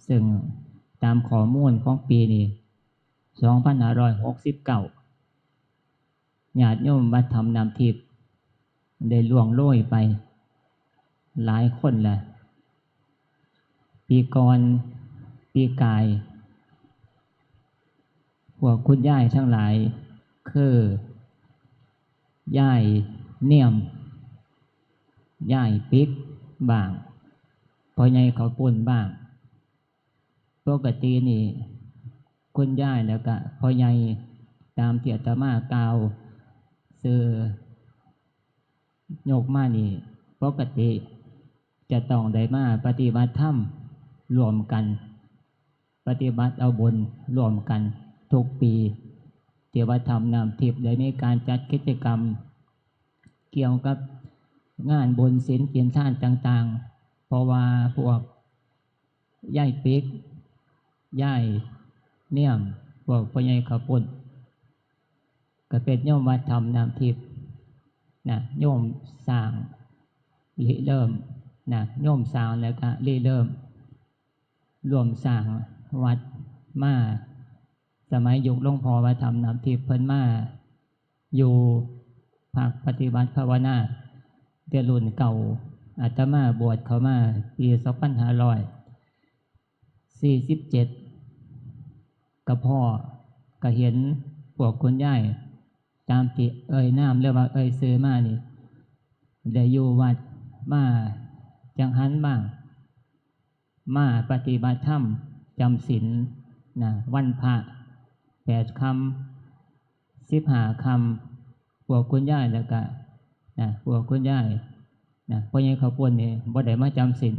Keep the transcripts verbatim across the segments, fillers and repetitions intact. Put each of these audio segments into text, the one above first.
ซึ่งตามข้อมูลของปีนี้ สองพันห้าร้อยหกสิบเก้า ญาติโยมวัดถ้ำน้ำทิพย์ได้ล่วงโรยไปหลายคนแล้ว ปีก่อน ปีกาย พวกคุณยายทั้งหลาย คือ ยายเนียม ยายปิ๊กบ้าง พ่อใหญ่เขาวปุ้นบ้าง ปกตินี่ คุณยายแล้วก็พ่อใหญ่ ตามที่อาตมากล่าวชื่อยกมานี่ ปกติจะต้องได้มาปฏิบัติธรรมร่วมกัน ปฏิบัติเอาบุญร่วมกันทุกปี ที่วัดถ้ำน้ำทิพย์ได้มีการจัดกิจกรรม เกี่ยวกับงานบุญศีลกินทานต่างๆ เพราะว่าพวกยายปิ๊ก ยายเนียม พวกพ่อใหญ่เขาวปุ้น ก็เป็นโยมวัดถ้ำน้ำทิพย์นะ โยมสร้างริเริ่มนะ โยมสร้างแล้วก็ริเริ่ม ร่วมสร้างวัดมา สมัยยุคหลวงพ่อวัดถ้ำน้ำทิพย์ เพิ่นมาอยู่พักปฏิบัติภาวนา แต่รุ่นเก่า อาตมาบวชเข้ามาปีสองพันห้าร้อยสี่สิบเจ็ด ก็พ้อก็เห็นพวกคุณยาย ตามที่เอ่ยนามหรือว่าเอ่ยชื่อมานี่ ได้อยู่วัดมาจังหันบ้าง มาปฏิบัติธรรมจำศีลนะ วันพระแปดค่ำ สิบห้าค่ำ พวกคุณยายแล้วก็นะ พวกคุณยายนะ พ่อใหญ่เขาวปุ้นนี่บ่ได้มาจำศีล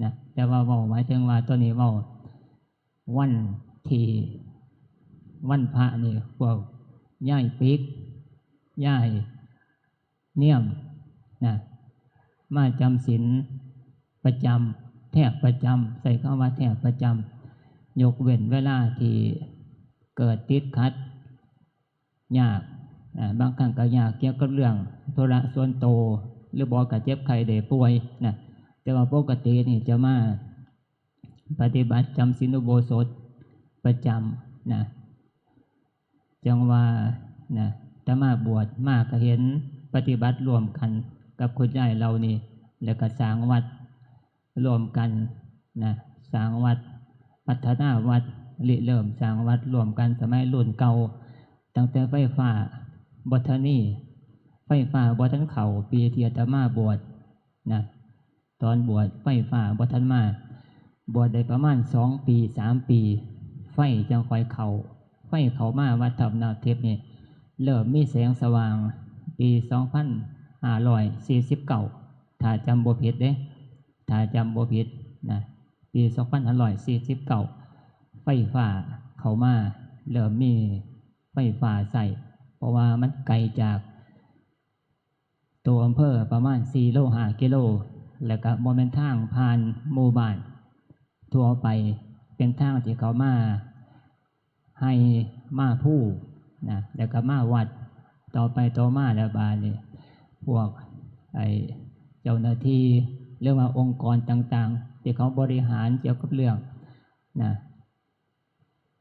นะ แต่ว่าเว้าหมายถึงว่าตอนนี้เว้าวันที่ วันพระนี่ พวกยายปิ๊ก ยายเนียมนะ มาจำศีลประจำ แทบประจำ ใช้คำว่าแทบประจำ ยกเว้นเวลาที่เกิดติดขัดยากนะ บางครั้งก็ยากเกี่ยวกับเรื่องธุระส่วนตัว หรือบ่ก็เจ็บไข้ได้ป่วยนะ แต่ว่าปกตินี่จะมาปฏิบัติจำศีลอุโบสถประจำนะ จังว่านะ อาตมาบวชมาก็เห็นปฏิบัติร่วมกันกับคุณยายเหล่านี้ แล้วก็สร้างวัดร่วมกันนะ สร้างวัด พัฒนาวัด ริเริ่มสร้างวัดร่วมกันสมัยรุ่นเก่า ตั้งแต่ไฟฟ้าบ่ทันมี ไฟฟ้าบ่ทันเข้า ปีที่อาตมาบวชนะ ตอนบวชไฟฟ้าบ่ทันมา บวชได้ประมาณสองปี สามปี ไฟจั่งค่อยเข้า ไฟเข้ามาวัดถ้ำน้ำทิพย์นี่ เริ่มมีแสงสว่างปีสองพันห้าร้อยสี่สิบเก้า ถ้าจำบ่ผิดเด้ ถ้าจำบ่ผิดนะ ปีสองพันห้าร้อยสี่สิบเก้า ไฟฟ้าเข้ามา เริ่มมีไฟฟ้าใช้ เพราะว่ามันไกลจาก ตัวอำเภอประมาณสี่โล ห้ากิโล แล้วก็บ่แม่นทางผ่านหมู่บ้านทั่วไป เป็นทางที่เขามาไฮ่มาภูนะ แล้วก็มาวัด ต่อไปต่อมาแล้วบาดนี้ พวกไอ้เจ้าหน้าที่ หรือว่าองค์กรต่างๆ ที่เขาบริหารเกี่ยวกับเรื่องนะ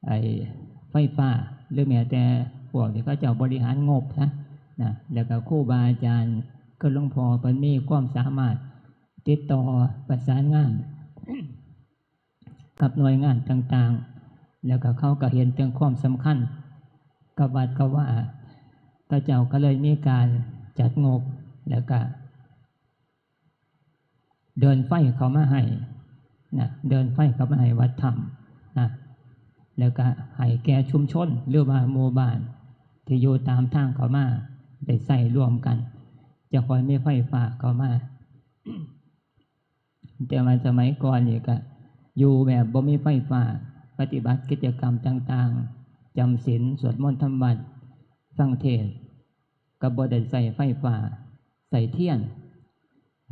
ไอ้ไฟฟ้า หรือแม้แต่พวกที่เขาเจ้าบริหารงบนะนะ แล้วก็ครูบาอาจารย์ คือหลวงพ่อเพิ่นมีความสามารถติดต่อประสานงาน กับหน่วยงานต่างๆ แล้วก็เขาก็เห็นถึงความสำคัญกับวัดกับวา เขาเจ้าก็เลยมีการจัดงบ แล้วก็ เดินไฟเข้ามาให้นะ เดินไฟเข้ามาให้วัดถ้ำนะ แล้วก็ให้แก่ชุมชน หรือว่าหมู่บ้านที่อยู่ตามทางเข้ามา ได้ใช้ร่วมกัน จะค่อยมีไฟฟ้าเข้ามา แต่ว่าสมัยก่อนนี่ก็อยู่แบบบ่มีไฟฟ้า ปฏิบัติกิจกรรมต่างๆ จำศีล สวดมนต์ทำวัตร ฟังเทศน์ ก็บ่ได้ใช้ไฟฟ้า ใช้เทียน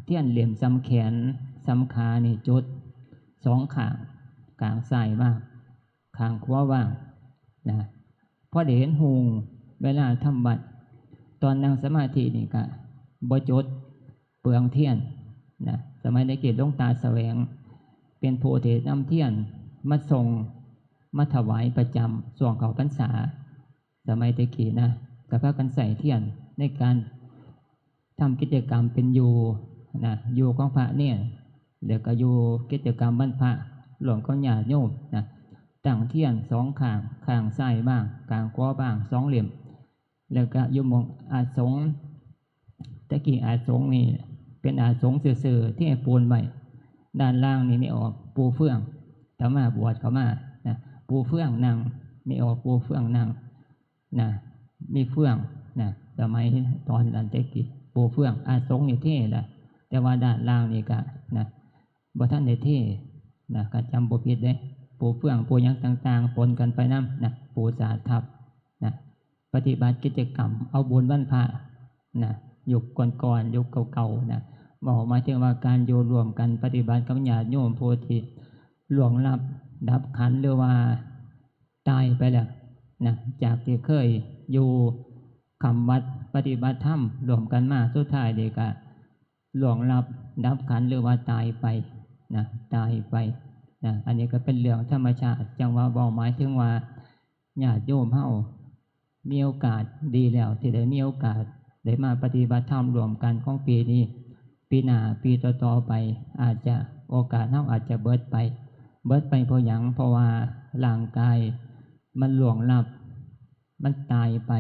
เทียนเล่มส่ำแขน ส่ำขานี่จุดสองข้าง ข้างซ้ายว่าง ข้างขวาว่างนะ พอได้เห็นฮุงเวลาทำวัตร ตอนนั่งสมาธินี่ก็บ่จุด เปลืองเทียนนะ สมัยนั้นหลวงตาแสวง เป็นผู้ที่นำเทียน มาส่ง มาถวายประจำช่วงเข้าพรรษา สมัยแต่กี้นะ ก็พากันใส่เทียนในการทำกิจกรรมเป็นอยู่นะ อยู่ของพระเณร แล้วก็อยู่กิจกรรมวันพระร่วมกับญาติโยมนะ ตั้งเทียนสองข้าง ข้างซ้ายบ้าง ข้างขวาบ้าง สองเล่ม แล้วก็อยู่หม่องอาสง แต่กี้อาสงนี่เป็นอาสงซื่อๆ เทปูนไว้ ด้านล่างนี่ไม่ออกปูเฟื่อง แต่มาบวชเข้ามานะ ปูเฟื่องนั่ง ไม่ออกปูเฟื่องนั่งนะ มีเฟื่องนะ สมัยตอนนั้นแต่กี้ปูเฟื่อง อาสงนี่เทละ แต่ว่าด้านล่างนี่ก็นะ บ่ทันได้เทนะ ก็จำบ่ผิดเด้ ปูเฟื่อง ปูหยังต่างๆ ปนกันไปนำนะ ปูสาดทับนะ ปฏิบัติกิจกรรม เอาบุญวันพระนะ ยุคก่อนๆ ยุคเก่าๆ นะ เว้าหมายถึงว่าการอยู่ร่วมกันปฏิบัติกับญาติโยมผู้ที่ล่วงลับดับขันธ์ หรือว่าตายไปแล้วนะ จากที่เคยอยู่คำวัดปฏิบัติธรรมร่วมกันมา สุดท้ายนี่ก็ล่วงลับดับขันธ์ หรือว่าตายไปนะ ตายไปนะ อันนี้ก็เป็นเรื่องธรรมชาติ จั่งว่าเว้าหมายถึงว่าญาติโยมเฮา มีโอกาสดีแล้วที่ได้มีโอกาสได้มาปฏิบัติธรรมร่วมกันของปีนี้ ปีหน้า ปีต่อๆ ไป อาจจะโอกาสเฮาอาจจะเบิดไป เบิดไปเพราะหยัง เพราะว่าร่างกายมันล่วงลับ มันตายไป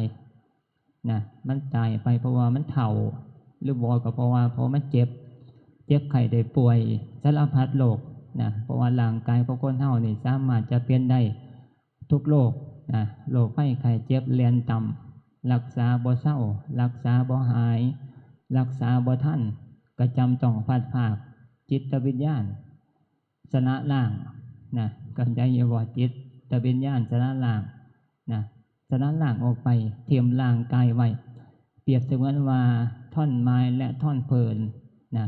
นะ มันตายไปเพราะว่ามันเฒ่า หรือบ่ก็เพราะว่า เพราะมันเจ็บ เจ็บไข้ได้ป่วยสารพัดโรคนะ เพราะว่าร่างกายของคนเฮานี่สามารถจะเป็นได้ ทุกโรคนะ โรคภัยไข้เจ็บแล่นต่ำ รักษาบ่เซา รักษาบ่หาย รักษาบ่ทัน ก็จำต้องพลัดพราก จิตวิญญาณชละร่างนะ เข้าใจอยู่บ่ จิตวิญญาณชละร่างนะ ชละร่างออกไป เทียมร่างกายไว้ เปรียบเสมือนว่าท่อนไม้และท่อนฟืนนะ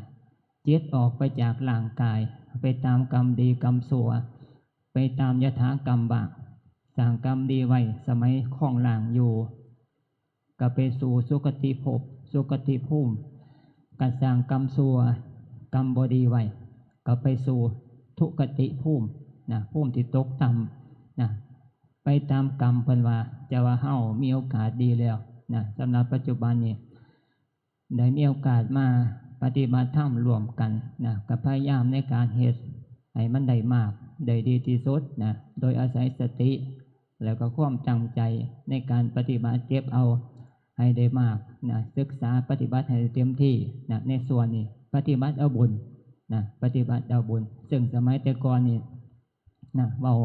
จิตออกไปจากร่างกาย ไปตามกรรมดีกรรมชั่ว ไปตามยถากรรมบ้าง สร้างกรรมดีไว้สมัยครองร่างอยู่ ก็ไปสู่สุคติภพ สุคติภูมิ การสร้างกรรมชั่ว กรรมบ่ดีไว้ ก็ไปสู่ทุคติภูมินะ ภูมิที่ตกต่ำนะ ไปตามกรรม เพิ่นว่า แต่ว่าเฮามีโอกาสดีแล้วนะ สำหรับปัจจุบันนี้ ได้มีโอกาสมาปฏิบัติธรรมร่วมกันนะ ก็พยายามในการเฮ็ดให้มันได้มาก ได้ดีที่สุดนะ โดยอาศัยสติ แล้วก็ความตั้งใจในการปฏิบัติ เก็บเอาให้ได้มากนะ ศึกษาปฏิบัติให้เต็มที่นะ ในส่วนนี้ปฏิบัติเอาบุญนะ ปฏิบัติเอาบุญ ซึ่งสมัยแต่ก่อนนี่ นะ เว้า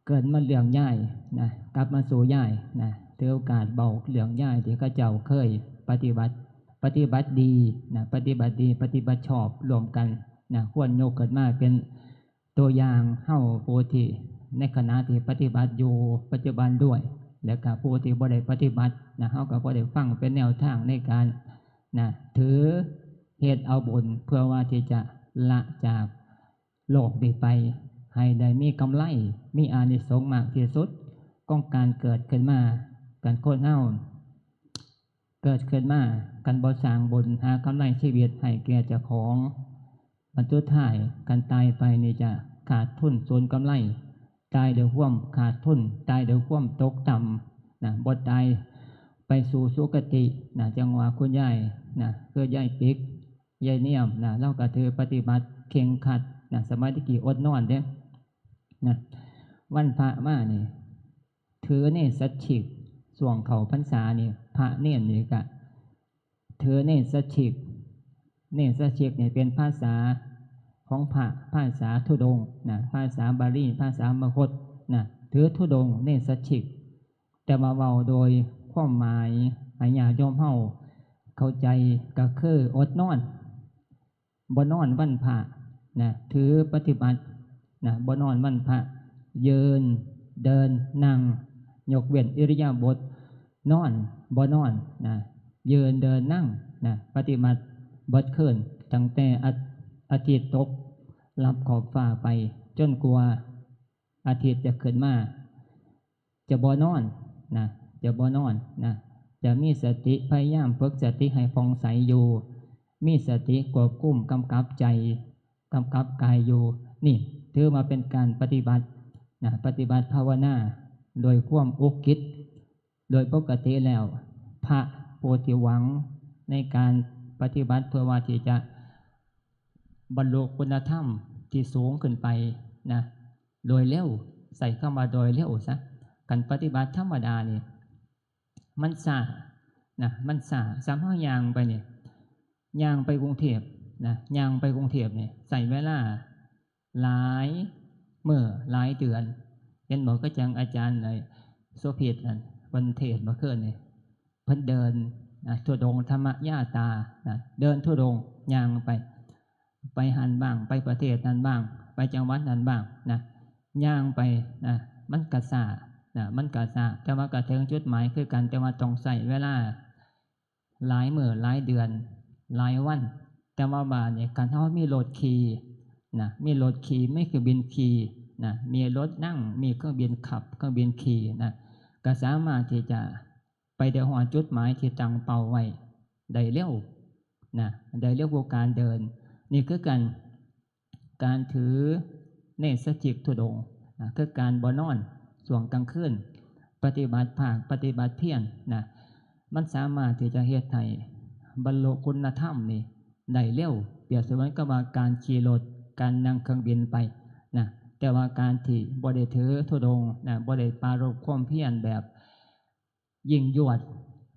เกิดมาเรื่องย้ายนะ กลับมาสู่ย้ายนะ ถือโอกาสเว้าเรื่องย้ายที่เขาเจ้าเคยปฏิบัติ ปฏิบัติดีนะ ปฏิบัติดี ปฏิบัติชอบร่วมกันนะ ควรยกขึ้นมาเป็นตัวอย่างเฮาผู้ที่ในขณะที่ปฏิบัติอยู่ปัจจุบันด้วย และก็ผู้ที่บ่ได้ปฏิบัตินะ เฮาก็บ่ได้ฟังเป็นแนวทางในการนะ ถือเฮ็ดเอาบุญ เพื่อว่าที่จะละจาก โลกนี้ไป ให้ได้มีกำไร มีอานิสงส์มากที่สุดของการเกิดขึ้นมา กันคนเฮาเกิดขึ้นมา กันบ่สร้างบุญหากำไรชีวิตให้แก่เจ้าของ บัดสุดท้ายกันตายไปนี่จะขาดทุนสูญกำไร ตายด้วยความขาดทุน ตายด้วยความตกต่ำนะ บ่ตายไปสู่สุคตินะ จั่งว่าคุณยายนะ คือยายปิ๊ก ยายเนียมนะ ลาวก็ถือปฏิบัติเคร่งครัดนะ สมัยตะกี้อดนอนเด้นะ วันพระมานี่ ถือเนสชิก ช่วงเข้าพรรษานี่ พระเณรนี่ก็ถือเนสชิก เนสชิกนี่เป็นภาษาของพระ ภาษาธุดงค์นะ ภาษาบาลี ภาษามคธนะ ถือธุดงค์เนสชิก แต่ว่าเว้าโดยความหมายให้ญาติโยมเฮาเข้าใจ ก็คืออดนอน บ่นอนวันพระนะ ถือปฏิบัตินะ บ่นอนวันพระ ยืน เดิน นั่ง ยกเว้นอิริยาบถนอน บ่นอนนะ ยืน เดิน นั่งนะ ปฏิบัติเบิดคืน ตั้งแต่อา- อาทิตย์ตกลับขอบฟ้าไป จนกว่าอาทิตย์จะขึ้นมา จะบ่นอนนะ จะบ่นอนนะ จะมีสติ พยายามฝึกสติให้ผ่องใสอยู่ มีสติควบคุมกำกับใจ กำกับกายอยู่ นี่ ถือว่าเป็นการปฏิบัตินะ ปฏิบัติภาวนาโดยความอุกฤษ โดยปกติแล้ว พระผู้ที่หวังในการปฏิบัติเพื่อว่าที่จะบรรลุคุณธรรมที่สูงขึ้นไปนะ โดยเร็ว ใส่คำว่าโดยเร็วซะ การปฏิบัติธรรมดานี่ มันช้านะ มันช้า สำเฮาย่างไปนี่ ย่างไปกรุงเทพนะ ย่างไปกรุงเทพนี่ ใส่เวลาหลายมื้อหลายเดือน เห็นบ่ ก็จังอาจารย์ไอ้โสภิตนั่น เพิ่นเทศน์เมื่อคืนนี่ เพิ่นเดินนะ ธุดงค์ธรรมยาตานะ เดินธุดงค์ย่างไป ไปหั้นบ้าง ไปประเทศนั้นบ้าง ไปจังหวัดนั้นบ้างนะ ย่างไปนะ มันกะช้านะ มันกะช้า แต่ว่ากะถึงจุดหมายคือกัน แต่ว่าต้องใช้เวลาหลายมื้อหลายเดือน หลายวัน แต่ว่าบาดนี้คันเฮามีรถขี่นะ มีรถขี่ มีเครื่องบินขี่นะ มีรถนั่ง มีเครื่องบินขับ เครื่องบินขี่นะ ก็สามารถที่จะไปได้ฮอดจุดหมายที่ตั้งเป้าไว้ได้เร็วนะ ได้เร็วกว่าการเดิน นี่คือการ การถือเนสสิกธุดงค์นะ คือการบ่นอนช่วงกลางคืน ปฏิบัติภาค ปฏิบัติเพียรนะ มันสามารถที่จะเฮ็ดให้บรรลุคุณธรรมนี่ได้เร็ว เปรียบเสมือนกับว่าการขี่รถ การนั่งเครื่องบินไปนะ แต่ว่าการที่บ่ได้ถือธุดงค์นะ บ่ได้ปรารภความเพียรแบบยิ่งยวด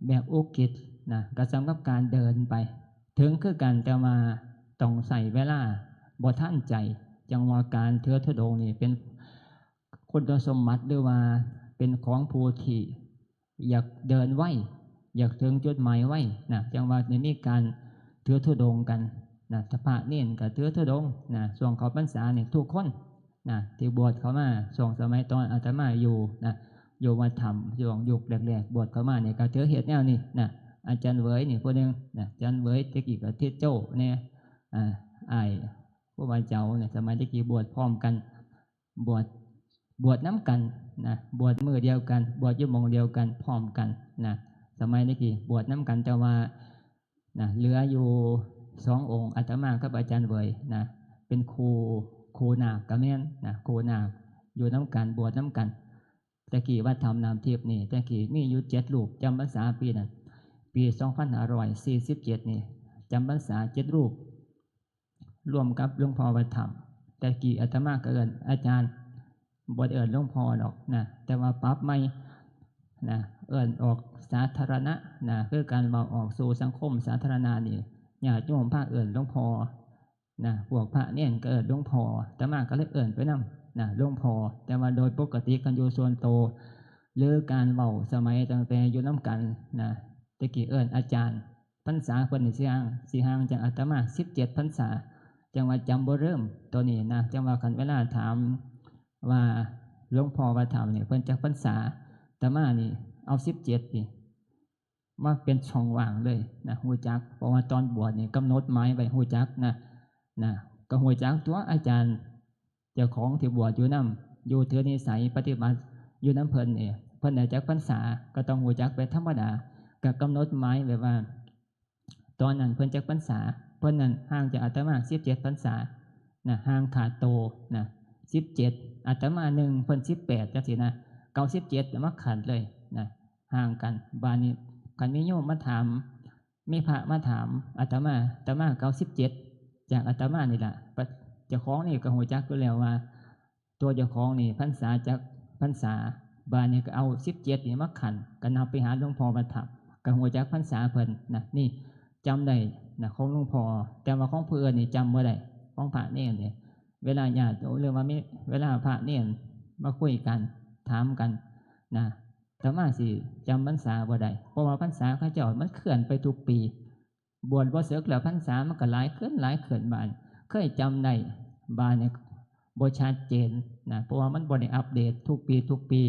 แบบอุกฤษนะ ก็สำกับการเดินไป ถึงคือกัน แต่ว่าต้องใช้เวลา บ่ทันใจ จังว่าการถือธุดงค์นี่เป็นคุณสมบัติ หรือว่าเป็นของผู้ที่อยากเดินไว อยากถึงจุดหมายไวนะ จังว่าได้มีการถือธุดงค์กันนะ ถ้าพระเณรก็ถือธุดงค์นะ ช่วงเข้าพรรษานี่ทุกคนนะ ที่บวชเข้ามาช่วงสมัยตอนอาตมาอยู่นะ อยู่วัดถ้ำ ช่วงยุคแรกๆ บวชเข้ามานี่ก็ถือเฮ็ดแนวนี้นะ อาจารย์เหวยนี่ผู้หนึ่งนะ อาจารย์เหวย แต่กี้ก็ทิดโจ้แหน่ อ่า อ้ายครูบาเจ้าเนี่ย สมัยแต่กี้บวชพร้อมกัน บวช บวชนำกันนะ บวชมื้อเดียวกัน บวชอยู่หม่องเดียวกัน พร้อมกันนะ สมัยแต่กี้บวชนำกัน แต่ว่านะ เหลืออยู่สององค์ อาตมากับอาจารย์เหวยนะ เป็นครู ครูนาคก็แม่นนะ ครูนาคอยู่นำกัน บวชนำกัน แต่กี้วัดถ้ำน้ำทิพย์นี่ แต่กี้มีอยู่เจ็ดรูป จำพรรษาปีนั้น ปีสองพันห้าร้อยสี่สิบเจ็ดนี่ จำพรรษาเจ็ดรูป ร่วมกับหลวงพ่อวัดถ้ำ แต่กี้อาตมาก็เอิ้นอาจารย์ บ่ได้เอิ้นหลวงพ่อดอกนะ แต่ว่าปรับใหม่นะ เอิ้นออกสาธารณะนะ คือการเว้าออกสู่สังคมสาธารณะนี่ ญาติโยมพาเอิ้นหลวงพ่อนะ พวกพระเณรก็เอิ้นหลวงพ่อ อาตมาก็เลยเอิ้นไปนำนะ หลวงพ่อ แต่ว่าโดยปกติคันอยู่ส่วนโต หรือการเว้าสมัยตั้งแต่อยู่นำกันนะ แต่กี้เอิ้นอาจารย์ พรรษาเพิ่นนี่สิห่าง สิห่างจากอาตมาสิบเจ็ดพรรษา จังว่าจำบ่ลืมตัวนี้นะ จังว่าคันเวลาถามว่าหลวงพ่อวัดถ้ำนี่เพิ่นจักพรรษา อาตมานี่เอาสิบเจ็ดนี่มาเป็นช่องว่างเลยนะ ฮู้จัก เพราะว่าตอนบวชนี่กำหนดหมายไว้ฮู้จักนะ นะ ก็ฮู้จักตัวอาจารย์ เจ้าของที่บวชอยู่นำ อยู่ถือนิสัยปฏิบัติอยู่นำเพิ่นนี่ เพิ่นได้จักพรรษา ก็ต้องฮู้จักเป็นธรรมดา ก็กำหนดหมายไว้ว่า ตอนนั้นเพิ่นจักพรรษา เพิ่นนั้นห่างจากอาตมาสิบเจ็ดพรรษานะ ห่างขาดโตนะ สิบเจ็ด อาตมาหนึ่ง เพิ่นสิบแปด จังซี่นะ ก็เอาสิบเจ็ดมาขันเลยนะ ห่างกัน บาดนี้คันมีโยมมาถาม มีพระมาถามอาตมา อาตมาก็เอาสิบเจ็ดจากอาตมานี่ล่ะ เจ้าของนี่ก็ฮู้จักอยู่แล้วว่า ตัวเจ้าของนี่พรรษาจักพรรษา บาดนี้ก็เอาสิบเจ็ดนี่มาขัน ก็นับไปหาหลวงพ่อวัดถ้ำ ก็ฮู้จักพรรษาเพิ่นนะ นี่จำได้นะ ของหลวงพ่อ แต่ว่าของผู้อื่นนี่จำบ่ได้ ของพระเณรนี่ เวลาญาติโยม หรือว่ามีเวลาพระเณรมาคุยกัน ถามกันนะ อาตมาสิจำพรรษาบ่ได้ เพราะว่าพรรษาเขาเจ้ามันเคลื่อนไปทุกปี บวชบ่เสร็จแล้วพรรษามันก็หลายขึ้นหลายขึ้น บาดเคยจำได้ บาดนี่บ่ชัดเจนนะ เพราะว่ามันบ่ได้อัปเดตทุกปีทุกปี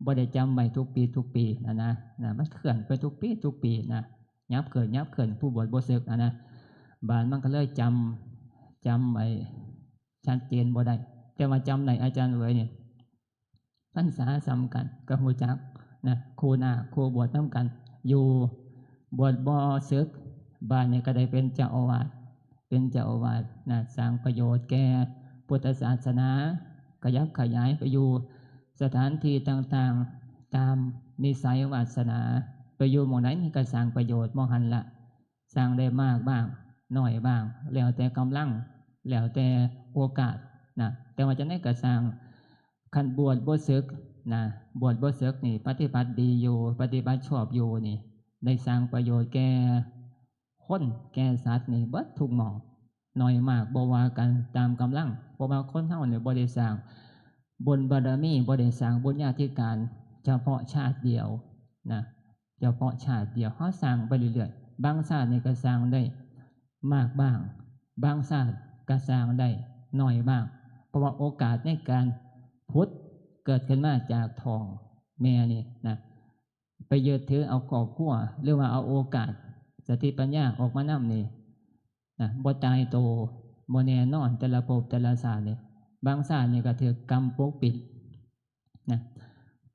บ่ได้จำไว้ทุกปีทุกปีนะ นะ นะ มันเคลื่อนไปทุกปีทุกปีนะ ยับเคลื่อนยับเคลื่อน ผู้บวชบ่เสร็จนะ นะ บาดมันก็เลยจำ จำไว้ชัดเจนบ่ได้ แต่ว่าจำได้ อาจารย์เหวยนี่ พรรษาส่ำกันก็ฮู้จักนะ ครูนาค ครูบวชนำกันอยู่ บวชบ่เสร็จ บาดนี้ก็ได้เป็นเจ้าอาวาส เป็นเจ้าอาวาสนะ สร้างประโยชน์แก่ พุทธศาสนา ขยับขยายไปอยู่สถานที่ต่างๆ ตามนิสัยวาสนา ไปอยู่หม่องใดมันก็สร้างประโยชน์หม่องหั้นละ สร้างได้มากบ้าง น้อยบ้าง แล้วแต่กำลัง แล้วแต่โอกาสนะ แต่ว่าจั่งใดก็สร้าง คันบวชบ่สึกนะ บวชบ่สึกนี่ ปฏิบัติดีอยู่ ปฏิบัติชอบอยู่นี่ ได้สร้างประโยชน์แก่คนแก่สัตว์นี่เบิดทุกหม่อง น้อยมากบ่ว่ากันตามกำลัง เพราะว่าคนเฮาเนี่ยบ่ได้สร้างบุญบารมี บ่ได้สร้างบุญญาธิการ เฉพาะชาติเดียวนะ เฉพาะชาติเดียว เฮาสร้างไปเรื่อยๆ บางชาตินี่ก็สร้างได้มากบ้าง บางชาติก็สร้างได้น้อยบ้าง เพราะว่าโอกาสในการผุดเกิดขึ้นมาจากท้องแม่นี่นะ ไปยึดถือเอาครอบครัว หรือว่าเอาโอกาสสติปัญญาออกมานำนี่นะ บ่ตายโต บ่แน่นอน แต่ละภพแต่ละชาตินี่ บางชาตินี่ก็ถืกกรรมปกปิดนะ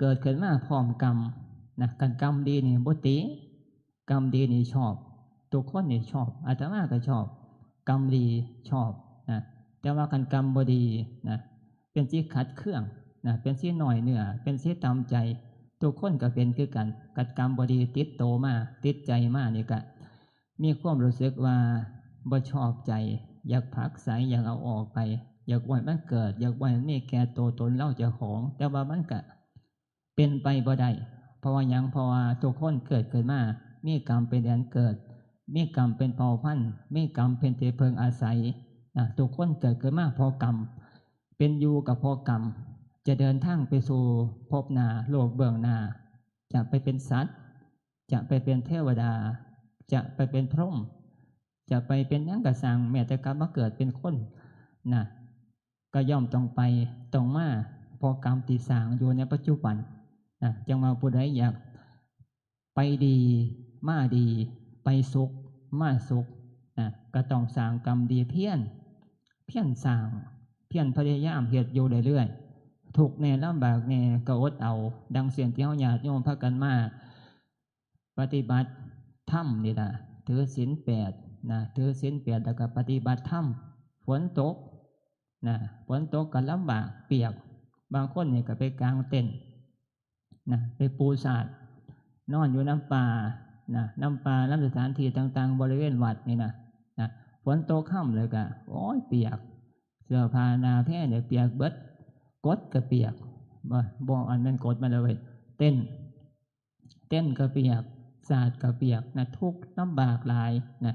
เกิดขึ้นมาพร้อมกรรมนะ คันกรรมดีนี่บ่ติ กรรมดีนี่ชอบ ทุกคนนี่ชอบ อาตมาก็ชอบ กรรมดีชอบนะ แต่ว่าคันกรรมบ่ดีนะ เป็นสิ่งขัดเคืองนะ เป็นสิ่งน้อยเนื้อ เป็นสิ่งต่ำใจ ทุกคนก็เป็นคือกัน คันกรรมบ่ดีติดโตมา ติดใจมานี่ก็ มีความรู้สึกว่าบ่ชอบใจ อยากผลักไส อยากเอาออกไป อยากบ่ให้มันเกิด อยากบ่ให้มันมีแก่ตัวตนเราเจ้าของ แต่ว่ามันก็เป็นไปบ่ได้ เพราะว่าหยัง เพราะว่าทุกคนเกิดขึ้นมา มีกรรมเป็นแดนเกิด มีกรรมเป็นเผ่าพันธุ์ มีกรรมเป็นที่พึ่งอาศัยนะ ทุกคนเกิดขึ้นมาเพราะกรรม เป็นอยู่ก็เพราะกรรม จะเดินทางไปสู่ภพหน้า โลกเบื้องหน้า จะไปเป็นสัตว์ จะไปเป็นเทวดา จะไปเป็นพรหม จะไปเป็นหยังก็ซ่าง แม้แต่กลับมาเกิดเป็นคนนะ ก็ย่อมต้องไป ต้องมา เพราะกรรมที่สร้างอยู่ในปัจจุบันนะ จั่งว่าผู้ใดอยากไปดี มาดี ไปสุข มาสุขนะ ก็ต้องสร้างกรรมดี เพียร เพียรสร้าง เพียรพยายามเฮ็ดอยู่เรื่อยๆ ทุกข์แน่ ลำบากแน่ ก็อดเอา ดังเช่นที่เฮาญาติโยมพากันมา ปฏิบัติธรรมนี่ล่ะ ถือศีลแปดนะ ถือศีลแปดแล้วก็ปฏิบัติธรรม ฝนตกนะ ฝนตกก็ลำบากเปียก บางคนนี่ก็ไปกางเต็นท์นะ ไปปูสาด นอนอยู่นำป่านะ นำป่า นำสถานที่ต่างๆ บริเวณวัดนี่นะ นะ ฝนตกค่ำเลยก็ โอ้ย เปียก เสื้อผ้าหน้าแพรเนี่ยเปียกเบิด กดก็เปียก บ่ บ่ อันแม่นกดมาเลยเว้ย เต็นท์ เต็นท์ก็เปียก สาดก็เปียกนะ ทุกข์ลำบากหลายนะ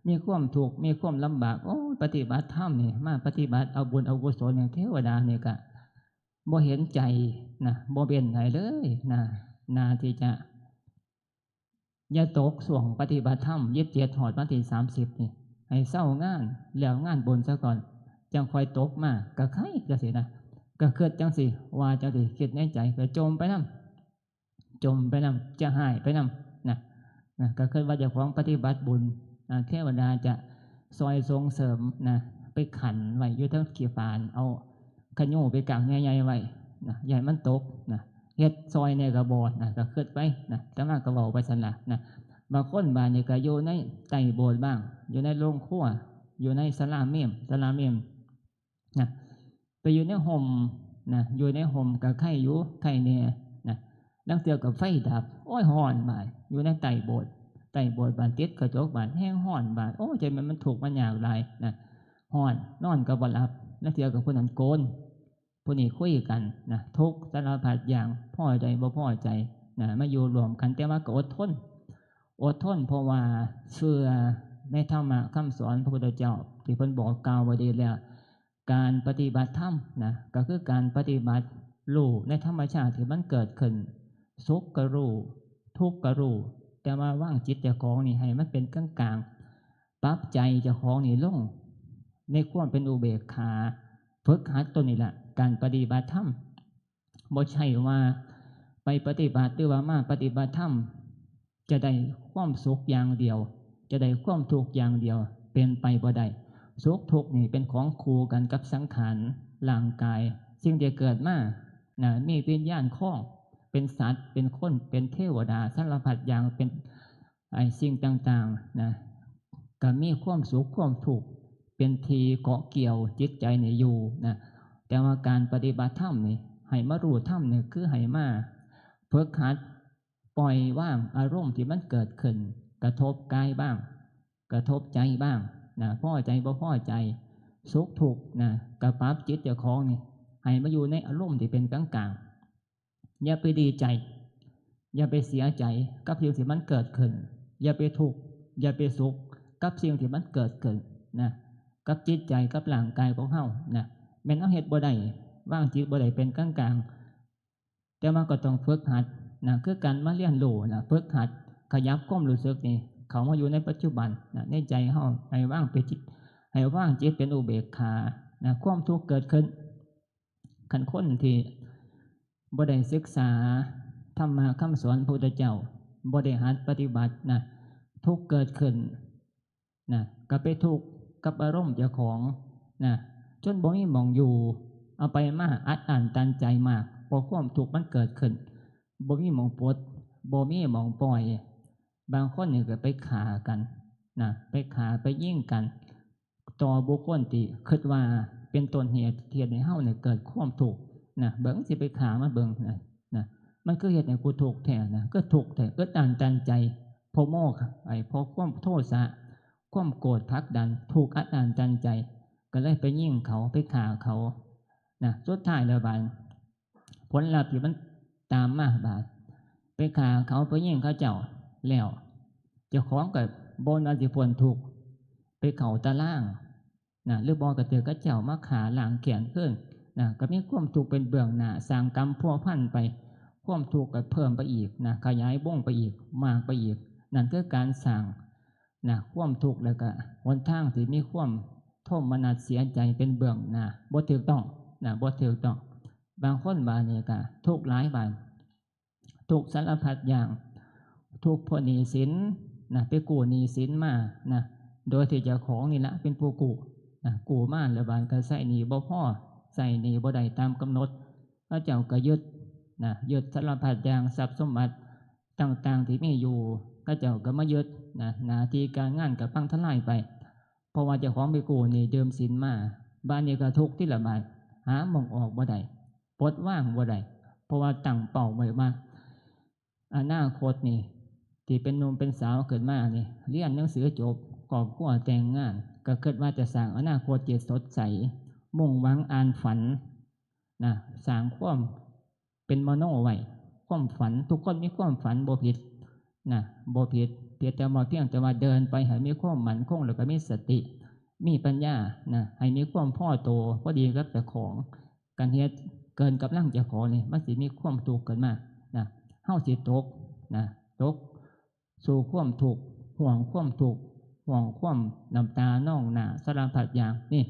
มีความทุกข์ มีความลำบาก โอ้ย ปฏิบัติธรรมนี่ มาปฏิบัติเอาบุญเอากุศลเนี่ย เทวดานี่ก็บ่เห็นใจนะ บ่เว้นให้เลยนะ น่าที่จะ อย่าตกช่วงปฏิบัติธรรม ยี่สิบเจ็ด ฮอดวันที่ สามสิบ นี่ ให้เซางาน แล้วงานบุญซะก่อน จั่งค่อยตกมา ก็ใคร่จั่งซี้นะ ก็คิดจั่งซี้ ว่าจั่งซี้ คิดในใจ ก็จ่มไปนำ จ่มไปนำ จะหายไปนำนะ นะ ก็คิดว่าเจ้าของปฏิบัติบุญนะ เทวดาจะซอยส่งเสริมนะ ไปขันไว้อยู่เทิงขี้ฝาน เอาขยูไปกางใหญ่ๆไว้นะ อย่าให้มันตกนะ เฮ็ดซอยแหน่ก็บ่นะ ก็คิดไปนะ อาตมาก็เว้าไปซั่นล่ะนะ บางคนบาดนี้ก็อยู่ในใต้โบสถ์บ้าง อยู่ในโรงครัว อยู่ในศาลาเมม ศาลาเมม นะ ไปอยู่ในฮ่มนะ อยู่ในฮ่มก็ไคอยู่ ไคแหน่นะ ลางเทื่อก็ไฟดับ โอ้ย ร้อนบาด อยู่ในใต้โบสถ์ ใต้โบสถ์บาด ติดกระจกบาด แฮงร้อนบาด โอ้ย จั่งแม่นมันทุกข์มันยากหลายนะ ร้อน นอนก็บ่หลับ ลางเทื่อก็ผู้นั้นโกน ผู้นี้คุยกันนะ ทุกข์สารพัดอย่าง พอใจบ่พอใจนะ มาอยู่ร่วมกัน แต่ว่าก็อดทน อดทน เพราะว่าเชื่อในธรรมะคำสอนพระพุทธเจ้า ที่เพิ่นบอกกล่าวไว้ดีแล้ว การปฏิบัติธรรมนะ ก็คือการปฏิบัติรู้ในธรรมชาติที่มันเกิดขึ้น สุขก็รู้ ทุกข์ก็รู้ แต่ว่าวางจิตเจ้าของนี่ให้มันเป็นกลางๆ ปรับใจเจ้าของนี่ลงในความเป็นอุเบกขา ฝึกหัดตัวนี้ล่ะ การปฏิบัติธรรม บ่ใช่ว่าไปปฏิบัติหรือว่ามาปฏิบัติธรรม จะได้ความสุขอย่างเดียว จะได้ความทุกข์อย่างเดียว เป็นไปบ่ได้ สุขทุกข์นี่เป็นของคู่กันกับสังขารร่างกาย สิ่งที่เกิดมานะ มีวิญญาณครอง เป็นสัตว์ เป็นคน เป็นเทวดา สารพัดอย่าง เป็นไอ้สิ่งต่างๆนะ ก็มีความสุขความทุกข์ เป็นที่เกาะเกี่ยวจิตใจนี่อยู่นะ แต่ว่าการปฏิบัติธรรมนี่ ให้มารู้ธรรมนี่คือให้มาฝึกหัดปล่อยวางอารมณ์ที่มันเกิดขึ้น กระทบกายบ้าง กระทบใจบ้างนะ พอใจบ่พอใจ สุขทุกข์นะ ก็ปรับจิตเจ้าของนี่ ให้มาอยู่ในอารมณ์ที่เป็นกลางๆ อย่าไปดีใจ อย่าไปเสียใจกับสิ่งที่มันเกิดขึ้น อย่าไปทุกข์ อย่าไปสุขกับสิ่งที่มันเกิดขึ้นนะ กับจิตใจกับร่างกายของเฮานะ แม่นเฮาเฮ็ดบ่ได้ วางจิตบ่ได้เป็นกลางๆ แต่ว่าก็ต้องฝึกหัดนะ คือการมาเรียนรู้นะ ฝึกหัดขยับความรู้สึกนี่ เข้ามาอยู่ในปัจจุบันนะ ในใจเฮา ให้วางเป็นจิต ให้วางจิตเป็นอุเบกขานะ ความทุกข์เกิดขึ้น คันคนที่บ่ได้ศึกษาธรรมะคำสอนพระพุทธเจ้า บ่ได้หัดปฏิบัตินะ ทุกข์เกิดขึ้นนะ ก็ไปทุกข์กับอารมณ์เจ้าของนะ จนบ่มีหม่องอยู่ เอาไปมาอัดอั้นตันใจมาก เพราะความทุกข์มันเกิดขึ้น บ่มีหม่องปลด บ่มีหม่องปล่อย บางคนนี่ก็ไปฆ่ากันนะ ไปฆ่าไปยิงกัน ต่อบุคคลที่คิดว่าเป็นต้นเหตุที่เฮ็ดให้เฮาเนี่ยเกิดความทุกข์นะ เบิ่งสิไปฆ่ามันเบิ่งนะ นะ มันคือเฮ็ดให้กูทุกข์แท้นะ คือทุกข์แท้ อึดอัดตันใจ เพราะโมหะ ไอ้ เพราะความโทสะ ความโกรธผลักดัน ถูกอัดอั้นตันใจ ก็เลยไปยิงเขา ไปฆ่าเขานะ สุดท้ายแล้วบาด ผลลัพธ์ที่มันตามมาบาด ไปฆ่าเขา ไปยิงเขาเจ้าแล้ว เจ้าของก็บ่น่าสิพ้นทุกข์ ไปเข้าตารางนะ หรือบ่ก็ถืกเขาเจ้ามาฆ่าล้างแค้นคืนนะ ก็มีความทุกข์เป็นเบื้องหน้า สร้างกรรมพัวพันไป ความทุกข์ก็เพิ่มไปอีกนะ ขยายวงไปอีก มากไปอีก นั่นคือการสร้างนะ ความทุกข์ แล้วก็หนทางที่มีความโทมนัสเสียใจเป็นเบื้องหน้า บ่ถูกต้องนะ บ่ถูกต้อง บางคนบาดนี้ก็ทุกข์หลายบาด ทุกข์สารพัดอย่าง ทุกข์เพราะหนี้สินนะ ไปกู้หนี้สินมานะ โดยที่เจ้าของนี่ละเป็นผู้กู้นะ กู้มาแล้วบาดก็ใช้หนี้บ่พอ ใช้หนี้บ่ได้ตามกำหนด เขาเจ้าก็ยึดนะ ยึดสารพัดอย่าง ทรัพย์สมบัติต่างๆที่มีอยู่ เขาเจ้าก็มายึดนะ หน้าที่การงานก็พังทลายไป เพราะว่าเจ้าของไปกู้หนี้ยืมสินมา บาดนี้ก็ทุกข์ติละบาด หาหม่องออกบ่ได้ ปลดวางบ่ได้ เพราะว่าตั้งเป้าไว้ว่า อนาคตนี่ ที่เป็นหนุ่มเป็นสาวขึ้นมานี่ เรียนหนังสือจบ ครอบครัวแต่งงาน ก็คิดว่าจะสร้างอนาคตที่สดใส มุ่งหวังอ่านฝันนะ สร้างความเป็นมโนไว้ ความฝัน ทุกคนมีความฝัน บ่ผิดนะ บ่ผิด เพียงแต่ว่า เพียงแต่ว่าเดินไปให้มีความมั่นคง แล้วก็มีสติ มีปัญญานะ ให้มีความพอตัว พอดีกับเจ้าของ การเฮ็ดเกินกำลังเจ้าของนี่ มันสิมีความทุกข์ขึ้นมานะ เฮาสิตกนะ ตกสู่ความทุกข์ ห่วงความทุกข์ ห่วงความน้ำตานองหน้า สารพัดอย่างนี่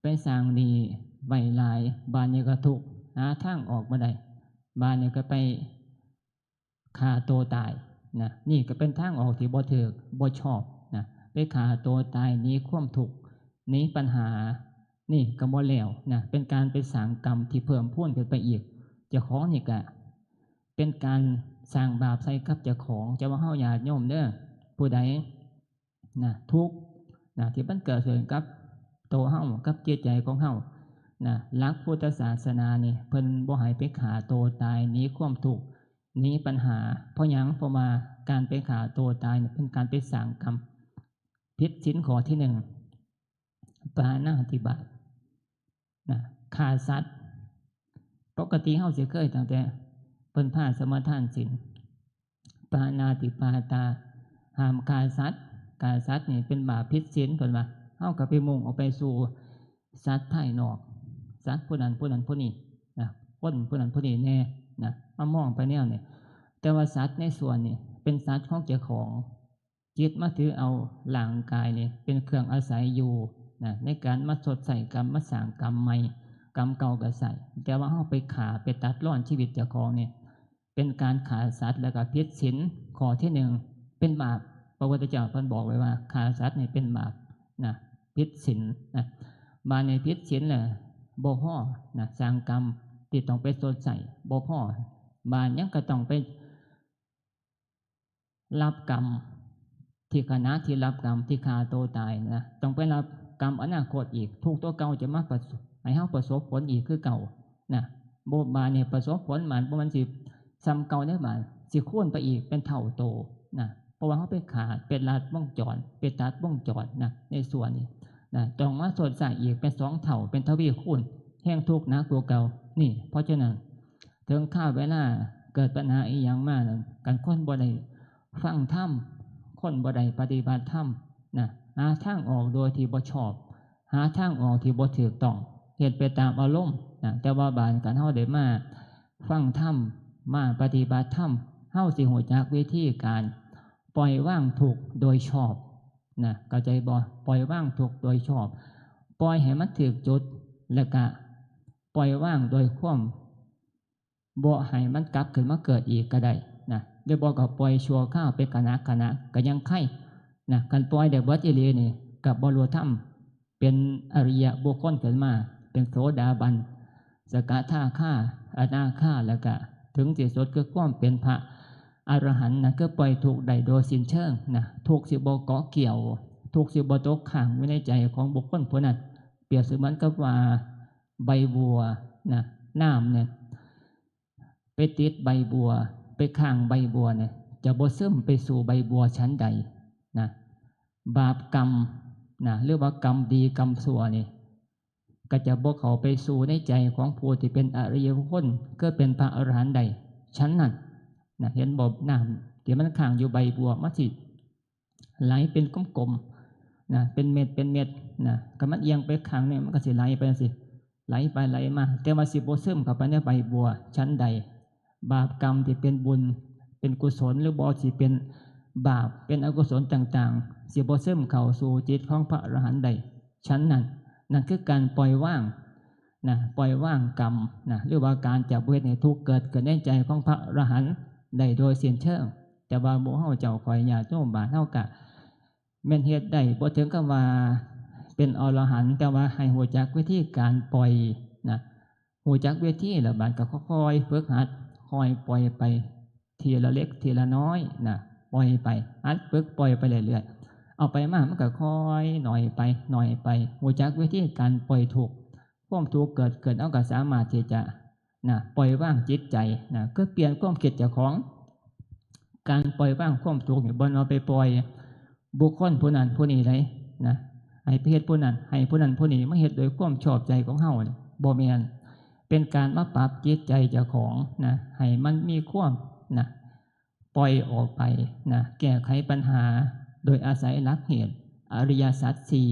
ไปสร้างหนี้ไว้หลาย บาดนี้ก็ทุกข์ หาทางออกบ่ได้ บาดนี้ก็ไปฆ่าตัวตายนะ นี่ก็เป็นทางออกที่บ่ถูก บ่ชอบนะ ไปฆ่าตัวตายหนีความทุกข์ หนีปัญหา นี่ก็บ่แล้วนะ เป็นการไปสร้างกรรมที่เพิ่มพูนขึ้นไปอีก เจ้าของนี่ก็เป็นการสร้างบาปใส่กับเจ้าของ จะว่าเฮาญาติโยมเด้อ ผู้ใดนะ ทุกข์นะ ที่มันเกิดขึ้นกับตัวเฮา กับจิตใจของเฮานะ หลักพุทธศาสนานี่ เพิ่นบ่ให้ไปฆ่าตัวตายหนีความทุกข์ หนีปัญหา เพราะหยัง เพราะว่าการไปฆ่าตัวตายเนี่ย เป็นการไปสร้างกรรม ผิดศีลข้อที่หนึ่ง ปาณาติบาตนะ ฆ่าสัตว์ ปกติเฮาสิเคยตั้งแต่เพิ่นพาสมาทานศีล ปาณาติปาตา ห้ามฆ่าสัตว์ ฆ่าสัตว์นี่เป็นบาปผิดศีล เพิ่นว่า เฮาก็ไปมุ่งออกไปสู่สัตว์ภายนอก สัตว์ผู้นั้นผู้นั้นผู้นี้นะ คนผู้นั้นผู้นี้แน่นะ มามองไปแนวนี้ แต่ว่าสัตว์ในสวนนี่ เป็นสัตว์ของเจ้าของ จิตมาถือเอาร่างกายนี่เป็นเครื่องอาศัยอยู่นะ ในการมาชดใช้กรรม มาสร้างกรรมใหม่ กรรมเก่าก็ใช้ แต่ว่าเฮาไปฆ่า ไปตัดรอนชีวิตเจ้าของนี่ เป็นการฆ่าสัตว์ แล้วก็ผิดศีลข้อที่หนึ่ง เป็นบาป พระพุทธเจ้าเพิ่นบอกไว้ว่า ฆ่าสัตว์นี่เป็นบาปนะ ผิดศีลนะ บาดนี้ผิดศีลแล้วบ่พอนะ สร้างกรรมที่ต้องไปชดใช้บ่พอ บาดยังก็ต้องไปรับกรรม ที่ขณะที่รับกรรมที่ฆ่าตัวตายนะ ต้องไปรับกรรมอนาคตอีก ทุกข์ตัวเก่าจะมาประสบ ให้เฮาประสบผลอีกคือเก่านะ บ่ บาดนี้ประสบผลมันบ่แม่นสิส่ำเก่าเด้บาด สิคูณไปอีกเป็นเท่าโตนะ เพราะว่าเฮาไปขาด ไปลัดวงจร ไปตัดวงจรนะ ในส่วนนี้นะ ต้องมาชดใช้อีกเป็นสองเท่า เป็นทวีคูณ แฮงทุกข์หนักกว่าเก่า นี่ เพราะฉะนั้น ถึงคราวเวลาเกิดปัญหาอีหยังมานั้น คันคนบ่ได้ฟังธรรม คนบ่ได้ปฏิบัติธรรมนะ หาทางออกโดยที่บ่ชอบ หาทางออกที่บ่ถูกต้อง เฮ็ดไปตามอารมณ์นะ แต่ว่าบาดคันเฮาได้มาฟังธรรม มาปฏิบัติธรรม เฮาสิรู้จักวิธีการปล่อยวางทุกข์โดยชอบนะ เข้าใจบ่ ปล่อยวางทุกข์โดยชอบ ปล่อยให้มันถูกจุด แล้วก็ปล่อยวางโดยความ บ่ให้มันกลับขึ้นมาเกิดอีกก็ได้นะ หรือบ่ก็ปล่อยชั่วคราวเป็นขณะขณะก็ยังไคร่นะ คันปล่อยได้เบิดอีหลีนี่ ก็บรรลุธรรม เป็นอริยบุคคลขึ้นมา เป็นโสดาบัน สกทาคา อนาคา แล้วก็ถึงที่สุดคือความเป็นพระอรหันต์นะ คือปล่อยทุกข์ได้โดยสิ้นเชิงนะ ทุกข์สิบ่เกาะเกี่ยว ทุกข์สิบ่ตกค้างอยู่ในใจของบุคคลผู้นั้น เปรียบเสมือนกับว่าใบบัวนะ น้ำเนี่ย ไปติดใบบัว ไปค้างใบบัวเนี่ย จะบ่ซึมไปสู่ใบบัวฉันใดนะ บาปกรรมนะ หรือว่ากรรมดีกรรมชั่วนี่ ก็จะบ่เข้าไปสู่ในใจของผู้ที่เป็นอริยบุคคล คือเป็นพระอรหันต์ได้ฉันนั้นนะ เห็นบ่ น้ำที่มันค้างอยู่ใบบัว มันสิ ไหลเป็นกลมๆนะ เป็นเม็ดเป็นเม็ดนะ คันมันเอียงไปข้างหนึ่ง มันก็สิไหลไปจั่งซี้ ไหลไปไหลมา แต่ว่าสิบ่ซึมเข้าไปในใบบัวฉันใด บาปกรรมที่เป็นบุญ เป็นกุศล หรือบ่สิเป็นบาป เป็นอกุศลต่างๆ สิบ่ซึมเข้าสู่จิตของพระอรหันต์ได้ฉันนั้น นั่นคือการปล่อยวางนะ ปล่อยวางกรรมนะ หรือว่าการจะบ่เฮ็ดให้ทุกข์เกิดขึ้นในใจของพระอรหันต์ได้โดยสิ้นเชิง แต่ว่าหมู่เฮาเจ้าข้อยญาติโยมบ้านเฮาก็ แม่นเฮ็ดได้บ่ถึงกับว่าเป็นอรหันต์ แต่ว่าให้รู้จักวิธีการปล่อยนะ รู้จักวิธีแล้วบาดก็ค่อยๆฝึกหัด ค่อยปล่อยไปทีละเล็กทีละน้อยนะ ปล่อยไป หัดฝึกปล่อยไปเรื่อยๆ เอาไปมามันก็ค่อยน้อยไป น้อยไป รู้จักวิธีการปล่อยทุกข์ ความทุกข์เกิดขึ้น เฮาก็สามารถที่จะ นะ ปล่อยวางจิตใจนะ คือเปลี่ยนความคิดเจ้าของ การปล่อยวางความทุกข์นี่ บ่แม่นเอาไปปล่อยบุคคลผู้นั้นผู้นี้ใดนะ ให้ไปเฮ็ดผู้นั้น ให้ผู้นั้นผู้นี้มาเฮ็ดโดยความชอบใจของเฮานี่ บ่แม่น เป็นการมาปรับจิตใจเจ้าของนะ ให้มันมีความนะ ปล่อยออกไปนะ แก้ไขปัญหาโดยอาศัยหลักเหตุ อริยสัจสี่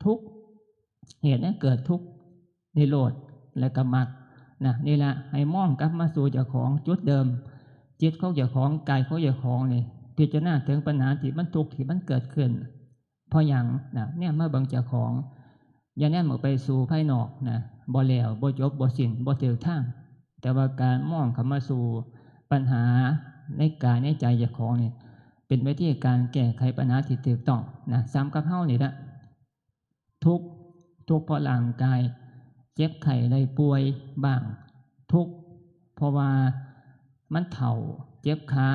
ทุกข์ เหตุให้เกิดทุกข์ นิโรธ และก็มรรคนะ นี่ละ ให้มองกลับมาสู่เจ้าของจุดเดิม จิตของเจ้าของ กายของเจ้าของนี่ พิจารณาถึงปัญหาที่มันทุกข์ที่มันเกิดขึ้น เพราะหยังนะ แนมมาเบิ่งเจ้าของ อย่าแนมออกไปสู่ภายนอกนะ บ่แล้ว บ่จบ บ่สิ้น บ่ถูกทาง แต่ว่าการมองเข้ามาสู่ปัญหาในกายในใจเจ้าของนี่ เป็นวิธีการแก้ไขปัญหาที่ถูกต้องนะ ส่ำกับเฮานี่ละ ทุกข์ ทุกข์เพราะร่างกาย เจ็บไข้ได้ป่วยบ้าง ทุกข์เพราะว่ามันเฒ่า เจ็บขา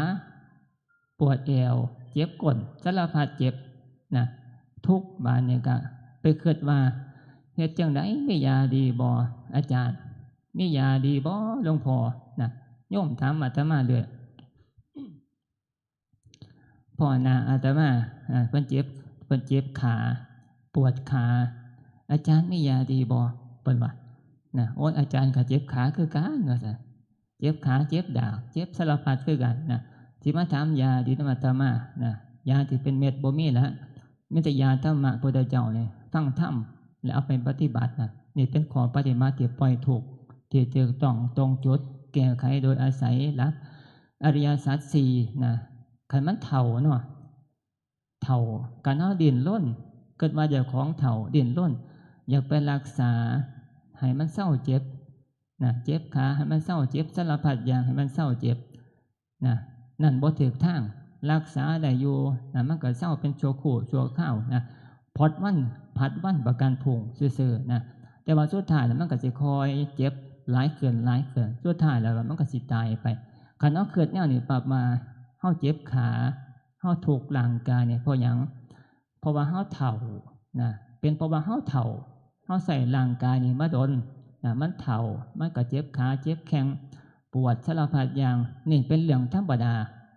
ปวดแอว เจ็บก้น สารพัดเจ็บนะ ทุกข์ บาดนี้ก็ไปคิดว่า เฮ็ดจั่งใด มียาดีบ่อาจารย์ มียาดีบ่หลวงพ่อนะ โยมถามอาตมาเรื่อย พ้อหน้าอาตมาอ่า เพิ่นเจ็บ เพิ่นเจ็บขา ปวดขา อาจารย์มียาดีบ่ เพิ่นว่านะ โอ๊ย อาจารย์ก็เจ็บขาคือกัน ว่าซั่น เจ็บขา เจ็บดาก เจ็บสารพัดคือกันนะ สิมาถามยาดีนำอาตมานะ ยาที่เป็นเม็ดบ่มีละ มีแต่ยาธรรมะพุทธเจ้านี่ ฟังธรรม แล้วเอาไปปฏิบัตินะ นี่เป็นข้อปฏิบัติที่ปล่อยทุกข์ ที่ถูกต้องตรงจุด แก้ไขโดยอาศัยหลักอริยสัจสี่นะ คันมันเฒ่าเนาะ เฒ่า คันเฮาดิ้นรน คิดว่าเจ้าของเฒ่า ดิ้นรน อยากไปรักษา ให้มันเซาเจ็บนะ เจ็บขา ให้มันเซาเจ็บ สารพัดอย่าง ให้มันเซาเจ็บนะ นั่นบ่ถูกทาง รักษาได้อยู่นะ มันก็เซาเป็นชั่วครู่ชั่วคราวนะ ผัดวัน ผัดวันประกันพรุ่งซื่อๆนะ แต่ว่าสุดท้ายแล้วมันก็สิค่อยเจ็บหลายขึ้นหลายขึ้น สุดท้ายแล้วมันก็สิตายไป คันเฮาคิดแนวนี้ปั๊บมา เฮาเจ็บขา เฮาทุกข์ร่างกายนี่เพราะหยัง? เพราะว่าเฮาเฒ่านะ เป็นเพราะว่าเฮาเฒ่า เฮาใช้ร่างกายนี่มาดนนะ มันเฒ่า มันก็เจ็บขาเจ็บแข้ง ปวดสารพัดอย่าง นี่เป็นเรื่องธรรมดา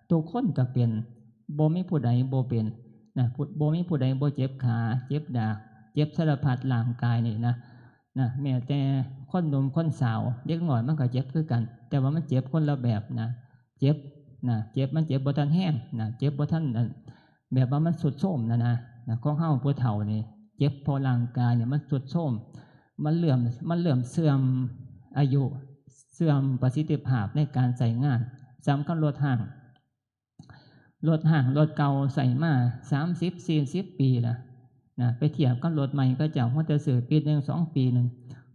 ทุกคนก็เป็น บ่มีผู้ใดบ่เป็นนะ ผู้- บ่มีผู้ใดบ่เจ็บขา เจ็บดาก เจ็บสารพัดร่างกายนี่นะ นะ แม้แต่คนหนุ่มคนสาว เด็กน้อยมันก็เจ็บคือกัน แต่ว่ามันเจ็บคนละแบบนะ เจ็บนะ เจ็บ มันเจ็บบ่ทันแฮงนะ เจ็บบ่ทันนั่น แบบว่ามันทรุดโทรมนะนะ นะ ของเฮาผู้เฒ่านี่ เจ็บเพราะร่างกายเนี่ยมันทรุดโทรม มันเริ่ม- มันเริ่มเสื่อมอายุ เสื่อมประสิทธิภาพในการใช้งาน สำคัญรถฮ้าง รถฮ้าง รถเก่าใช้มา สามสิบ สี่สิบ ปีแล้วนะ ไปเทียบกับรถใหม่เขาเจ้า หัวแต่ซื้อปีหนึ่งสองปีหนึ่ง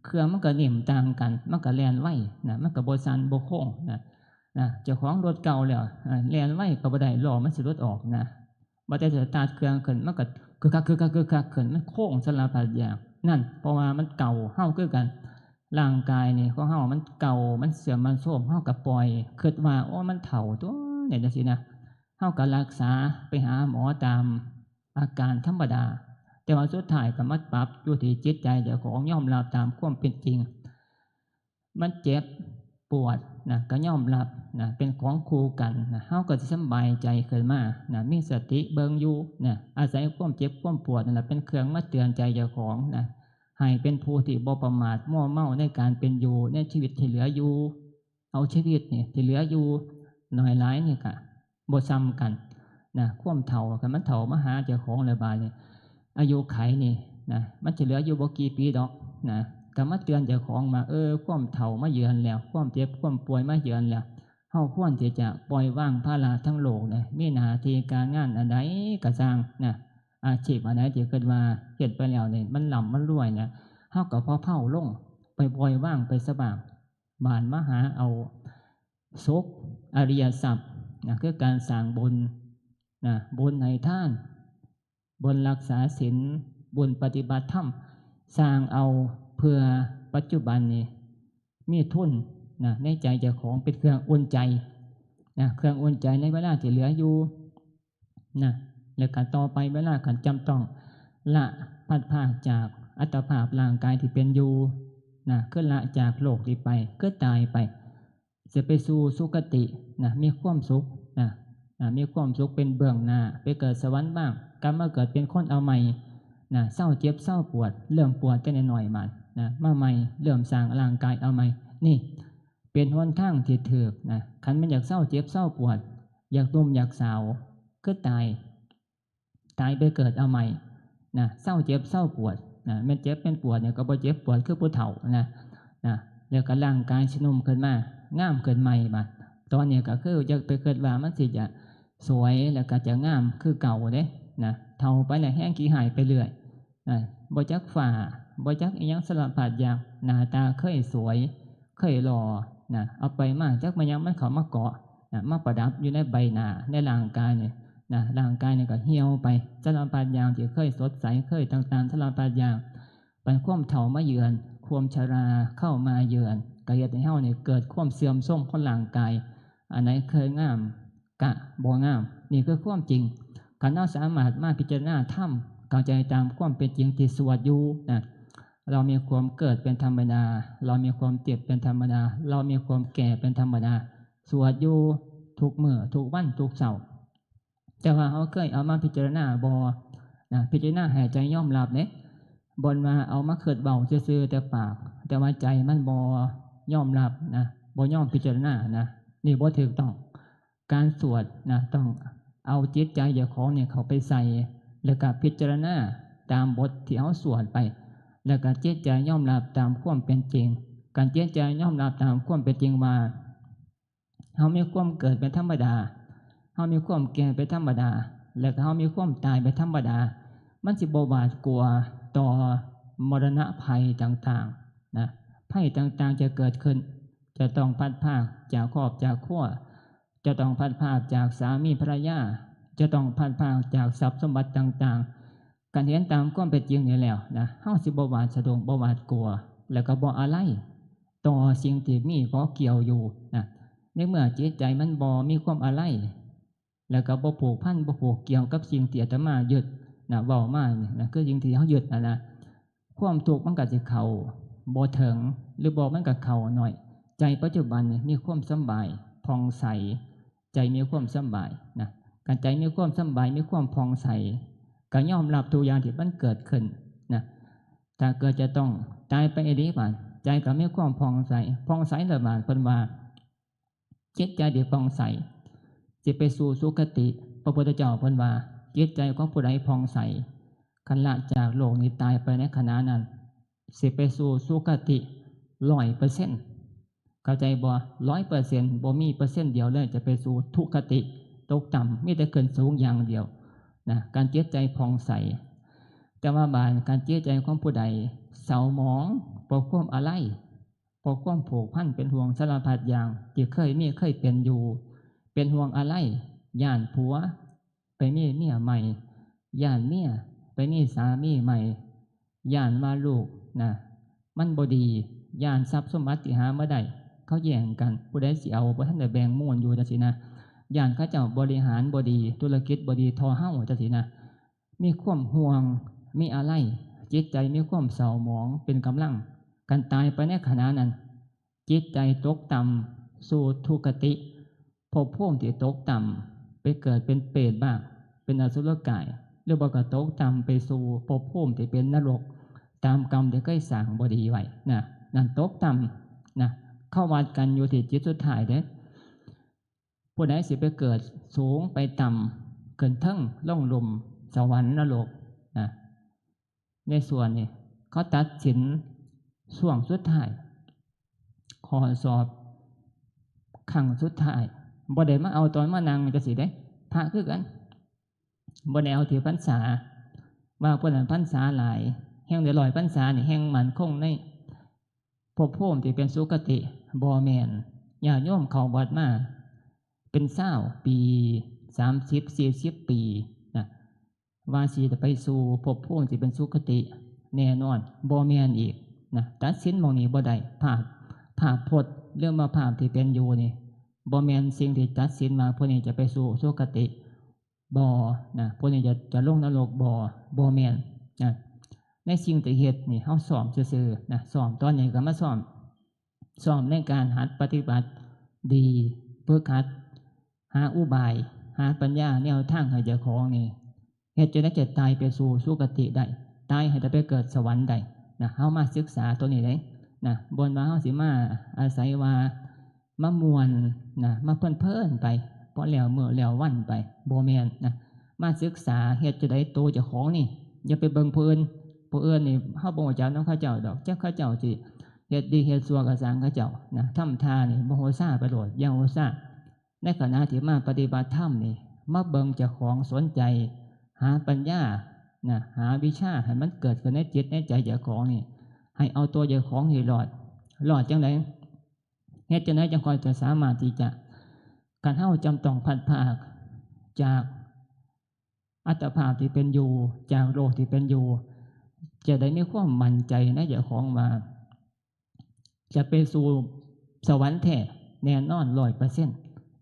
เครื่องมันก็นิ่มต่างกัน มันก็แล่นไวนะ มันก็บ่สั่นบ่โค้งนะ นะ เจ้าของรถเก่าแล้ว อ่า แล่นไวก็บ่ได้ ล้อมันสิหลุดออกนะ บ่ได้สตาร์ทเครื่องขึ้น มันก็กึกกักกึกกักกึกกักขึ้น มันโค้งสารพัดอย่าง นั่น เพราะว่ามันเก่า เฮาคือกัน ร่างกายนี่ของเฮามันเก่า มันเสื่อม มันโทรม เฮาก็ปล่อย คิดว่า โอ้ มันเฒ่าตั๊ว เนี่ยจังซี้นะ เฮาก็รักษา ไปหาหมอตามอาการธรรมดา แต่ว่าสุดท้ายก็มาปรับอยู่ที่จิตใจเจ้าของ ยอมรับตามความเป็นจริง มันเจ็บปวดนะ ก็ยอมรับนะ เป็นของคู่กันนะ เฮาก็สิสำบายใจขึ้นมานะ มีสติเบิ่งอยู่นะ อาศัยความเจ็บความปวดนั่นแหละเป็นเครื่องมาเตือนใจเจ้าของนะ ให้เป็นผู้ที่บ่ประมาทมัวเมาในการเป็นอยู่ในชีวิตที่เหลืออยู่ เอาชีวิตนี่ที่เหลืออยู่น้อยหลายนี่ก็บ่ส่ำกันนะ ความเฒ่า คันมันเฒ่ามาหาเจ้าของแล้วบาดนี้ อายุไขนี่นะ มันสิเหลืออยู่บ่กี่ปีดอกนะ ก็มาเตือนเจ้าของว่า เออ ความเฒ่ามาเยือนแล้ว ความเจ็บความป่วยมาเยือนแล้ว เฮาควรที่จะปล่อยวางภาระทั้งโลกนะ มีหน้าที่การงานอันใดก็ซ่างนะ อาชีพอันใดที่คิดว่าเฮ็ดไปแล้วนี่มันร่ำมันรวยนะ เฮาก็พอเผาลง ไปปล่อยวางไปซะบ้าง บาดมาหาเอาสุขอริยทรัพย์นะ คือการสร้างบุญนะ บุญให้ทาน บุญรักษาศีล บุญปฏิบัติธรรม สร้างเอาเพื่อปัจจุบันนี่ มีทุนนะ ในใจเจ้าของเป็นเครื่องอุ่นใจนะ เครื่องอุ่นใจในเวลาที่เหลืออยู่นะ แล้วก็ต่อไปเวลาคันจำต้องละพลัดพรากจากอัตภาพร่างกายที่เป็นอยู่นะ คือละจากโลกนี้ไป คือตายไป จะไปสู่สุคตินะ มีความสุขนะ นะ มีความสุขเป็นเบื้องหน้า ไปเกิดสวรรค์บ้าง กลับมาเกิดเป็นคนเอาใหม่นะ เซาเจ็บเซาปวด เริ่มปวดแต่น้อยๆ บาดนะ มาใหม่ เริ่มสร้างร่างกายเอาใหม่ นี่เป็นหนทางที่ถูกนะ คันแม่นอยากเซาเจ็บเซาปวด อยากหนุ่มอยากสาว คือตาย ตายไปเกิดเอาใหม่นะ เซาเจ็บเซาปวดนะ แม่นเจ็บแม่นปวดเนี่ยก็บ่เจ็บปวดคือผู้เฒ่านะ นะ แล้วก็ร่างกายสิหนุ่มขึ้นมา งามขึ้นใหม่บาด ตอนนี้ก็คืออย่าไปคิดว่ามันสิจะสวยแล้วก็จะงามคือเก่าเด้นะ เฒ่าไปแล้วแฮงขี้ฮ้ายไปเรื่อยนะ บ่จักฟ้า บ่จักอิหยังสารพัดอย่าง หน้าตาเคยสวย เคยหล่อนะ เอาไปมาจักแม่นหยังมันเข้ามาเกาะนะ มาประดับอยู่ในใบหน้า ในร่างกายนี่นะ ร่างกายนี่ก็เหี่ยวไป สารพัดอย่างที่เคยสดใส เคยต่างๆ สารพัดอย่าง บัดความเฒ่ามาเยือน ความชราเข้ามาเยือน ก็เฮ็ดให้เฮานี่เกิดความเสื่อมโทรมของร่างกาย อันใดเคยงามกะบ่งาม นี่คือความจริง คันเฮาสามารถมาพิจารณาธรรม เข้าใจตามความเป็นจริงที่สวดอยู่นะ เรามีความเกิดเป็นธรรมดา เรามีความเจ็บเป็นธรรมดา เรามีความแก่เป็นธรรมดา สวดอยู่ทุกมื้อ ทุกวัน ทุกเช้า แต่ว่าเฮาเคยเอามาพิจารณาบ่นะ พิจารณาให้ใจยอมรับเด้ บ่แม่นว่าเอามาคิดเว้าซื่อๆแต่ปาก แต่ว่าใจมันบ่ยอมรับนะ บ่ยอมพิจารณานะ นี่บ่ถูกต้อง การสวดนะ ต้องเอาจิตใจเจ้าของนี่เข้าไปใส่ แล้วก็พิจารณาตามบทที่เฮาสวดไป แล้วก็จิตใจยอมรับตามความเป็นจริง การจิตใจยอมรับตามความเป็นจริงว่า เฮามีความเกิดเป็นธรรมดา เฮามีความแก่เป็นธรรมดา และก็เฮามีความตายเป็นธรรมดา มันสิบ่หวาดกลัวต่อมรณะภัยต่างๆนะ ภัยต่างๆจะเกิดขึ้น จะต้องพลัดพรากจากครอบจากครัว จะต้องพลัดพรากจากสามีภรรยา จะต้องพลัดพรากจากทรัพย์สมบัติต่างๆ คันเห็นตามความเป็นจริงนี่แล้วนะ เฮาสิบ่หวาดสะดุ้ง บ่หวาดกลัว แล้วก็บ่อาลัยต่อสิ่งที่มีเกาะเกี่ยวอยู่นะ ในเมื่อจิตใจมันบ่มีความอาลัย แล้วก็บ่ผูกพัน บ่ผูกเกี่ยวกับสิ่งที่อาตมายึดนะ เว้ามานี่นะ คือสิ่งที่เฮายึดนั่นนะ ความทุกข์มันก็สิเข้าบ่ถึง หรือบ่มันก็เข้าน้อย ใจปัจจุบันนี่มีความสำบายผ่องใส ใจมีความสำบายนะ คันใจมีความสำบาย มีความผ่องใส ก็ยอมรับทุกอย่างที่มันเกิดขึ้นนะ ถ้าเกิดจะต้องตายไปอีหลีบาด ใจก็มีความผ่องใส ผ่องใสแล้วบาด เพิ่นว่า จิตใจที่ผ่องใส สิไปสู่สุคติ พระพุทธเจ้าเพิ่นว่า จิตใจของผู้ใดผ่องใส คันละจากโลกนี้ตายไปในขณะนั้น สิไปสู่สุคติร้อยเปอร์เซ็นต์ เข้าใจบ่ ร้อยเปอร์เซ็นต์ บ่มีเปอร์เซ็นต์เดียวเลยจะไปสู่ทุคติ ตกต่ำ มีแต่ขึ้นสูงอย่างเดียวนะ คันจิตใจผ่องใส แต่ว่าบาด คันจิตใจของผู้ใดเศร้าหมอง เพราะความอาลัย เพราะความผูกพันเป็นห่วงสารพัดอย่างที่เคยมีเคยเป็นอยู่ เป็นห่วงอาลัย ย้านผัวไปมีเมียใหม่ ย้านเมียไปมีสามีใหม่ ย้านว่าลูกนะ มันบ่ดี ย้านทรัพย์สมบัติที่หามาได้ เขาแย่งกัน ผู้ใดสิเอา บ่ทันได้แบ่งมูลอยู่จังซี้นะ ย้านเขาเจ้าบริหารบ่ดี ธุรกิจบ่ดีเท่าเฮาจังซี้นะ มีความห่วง มีอาลัย จิตใจมีความเศร้าหมองเป็นกำลัง คันตายไปในขณะนั้น จิตใจตกต่ำสู่ทุคติ ภพภูมิที่ตกต่ำ ไปเกิดเป็นเปรตบ้าง เป็นอสุรกาย หรือบ่ก็ตกต่ำไปสู่ภพภูมิที่เป็นนรก ตามกรรมที่เคยสร้างบ่ดีไว้นะ นั่นตกต่ำนะ เขาวัดกันอยู่ที่จิตสุดท้ายเด้ ผู้ใดสิไปเกิดสูงไปต่ำ ขึ้นเทิงลงลุ่ม สวรรค์นรกนะ ในส่วนนี้เขาตัดสินช่วงสุดท้าย ข้อสอบครั้งสุดท้าย บ่ได้มาเอาตอนมานั่งจังซี้เด้ พระคือกัน บ่ได้เอาที่พรรษา ว่าผู้นั้นพรรษาหลาย แฮ่งได้ร้อยพรรษานี่แฮ่งมั่นคงในภพภูมิที่เป็นสุคติ บ่แม่น ญาติโยมเข้าวัดมาเป็นซาวปี สามสิบ สี่สิบ ปีนะ ว่าสิไปสู่ภพภูมิที่เป็นสุคติแน่นอน บ่แม่นอีกนะ ตัดสินหม่องนี้บ่ได้ ภาพ ภาพพจน์ หรือว่าภาพที่เป็นอยู่นี่ บ่แม่นสิ่งที่ตัดสินว่าผู้นี้จะไปสู่สุคติบ่นะ ผู้นี้จะ จะลงนรกบ่ บ่แม่นนะ ในสิ่งที่เฮ็ดนี่ เฮาซ้อมซื่อๆนะ ซ้อมตอนนี้ก็มาซ้อม ซ้อมในการหัดปฏิบัติดี ฝึกหัด หาอุบาย หาปัญญาแนวทางให้เจ้าของนี่ เฮ็ดจั่งใดจะตายไปสู่สุคติได้ ตายให้ได้ไปเกิดสวรรค์ได้นะ เฮามาศึกษาตัวนี้เด้นะ บ่แม่นว่าเฮาสิมาอาศัยว่ามาม่วนนะ มาเพลินๆไป พอแล้วมื้อแล้ววันไป บ่แม่นนะ มาศึกษาเฮ็ดจั่งใดตัวเจ้าของนี่ อย่าไปเบิ่งผู้อื่น ผู้อื่นนี่เฮาบ่รู้จักนำเขาเจ้าดอก จักเขาเจ้าสิเฮ็ดดีเฮ็ดชั่วก็ซ่างเขาเจ้านะ ทำท่านี่บ่ฮู้ซาไปโลด อย่าฮู้ซา ในขณะที่มาปฏิบัติธรรมนี่ มาเบิ่งเจ้าของ สนใจ หาปัญญานะ หาวิชาให้มันเกิดขึ้นในจิตในใจเจ้าของนี่ ให้เอาตัวเจ้าของให้รอด รอดจั่งใด เฮ็ดจั่งใดจั่งค่อยจะสามารถที่จะ คันเฮาจำต้องพลัดพรากจากอัตภาพที่เป็นอยู่ จากโลกที่เป็นอยู่ จะได้มีความมั่นใจในเจ้าของว่า จะไปสู่สวรรค์แท้แน่นอนร้อยเปอร์เซ็นต์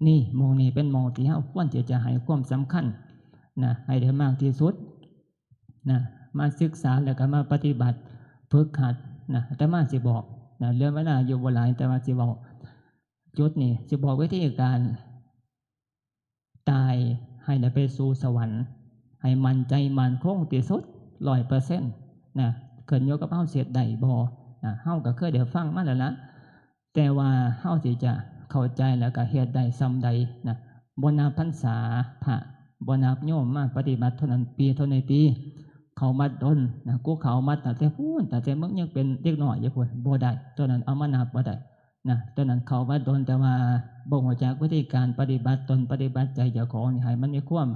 นี่หม่องนี้เป็นหม่องที่เฮาควรที่จะให้ความสำคัญนะ ให้ได้มากที่สุดนะ มาศึกษาแล้วก็มาปฏิบัติฝึกหัดนะ อาตมาสิบอกนะ เหลือเวลาอยู่บ่หลาย แต่ว่าสิบอกจุดนี้ สิบอกวิธีการ ตายให้ได้ไปสู่สวรรค์ ให้มั่นใจมั่นคงที่สุดร้อยเปอร์เซ็นต์นะ ขึ้นอยู่กับเฮาสิเฮ็ดได้บ่นะ เฮาก็เคยได้ฟังมาแล้วละ แต่ว่าเฮาสิจะเข้าใจแล้วก็เฮ็ดได้ส่ำใดนะ บ่นับพรรษาพระ บ่นับโยมมาปฏิบัติเท่านั้นปีเท่านี้ปี เข้าวัดดนนะ กูเข้าวัดตั้งแต่พู้น ตั้งแต่มึงยังเป็นเด็กน้อยอยู่พู้น บ่ได้ ตัวนั้นเอามานับบ่ได้ นะ ตอนนั้นเข้าวัดดน แต่ว่าบ่รู้จักวิธีการปฏิบัติตนปฏิบัติใจเจ้าของนี่ให้มันมีความ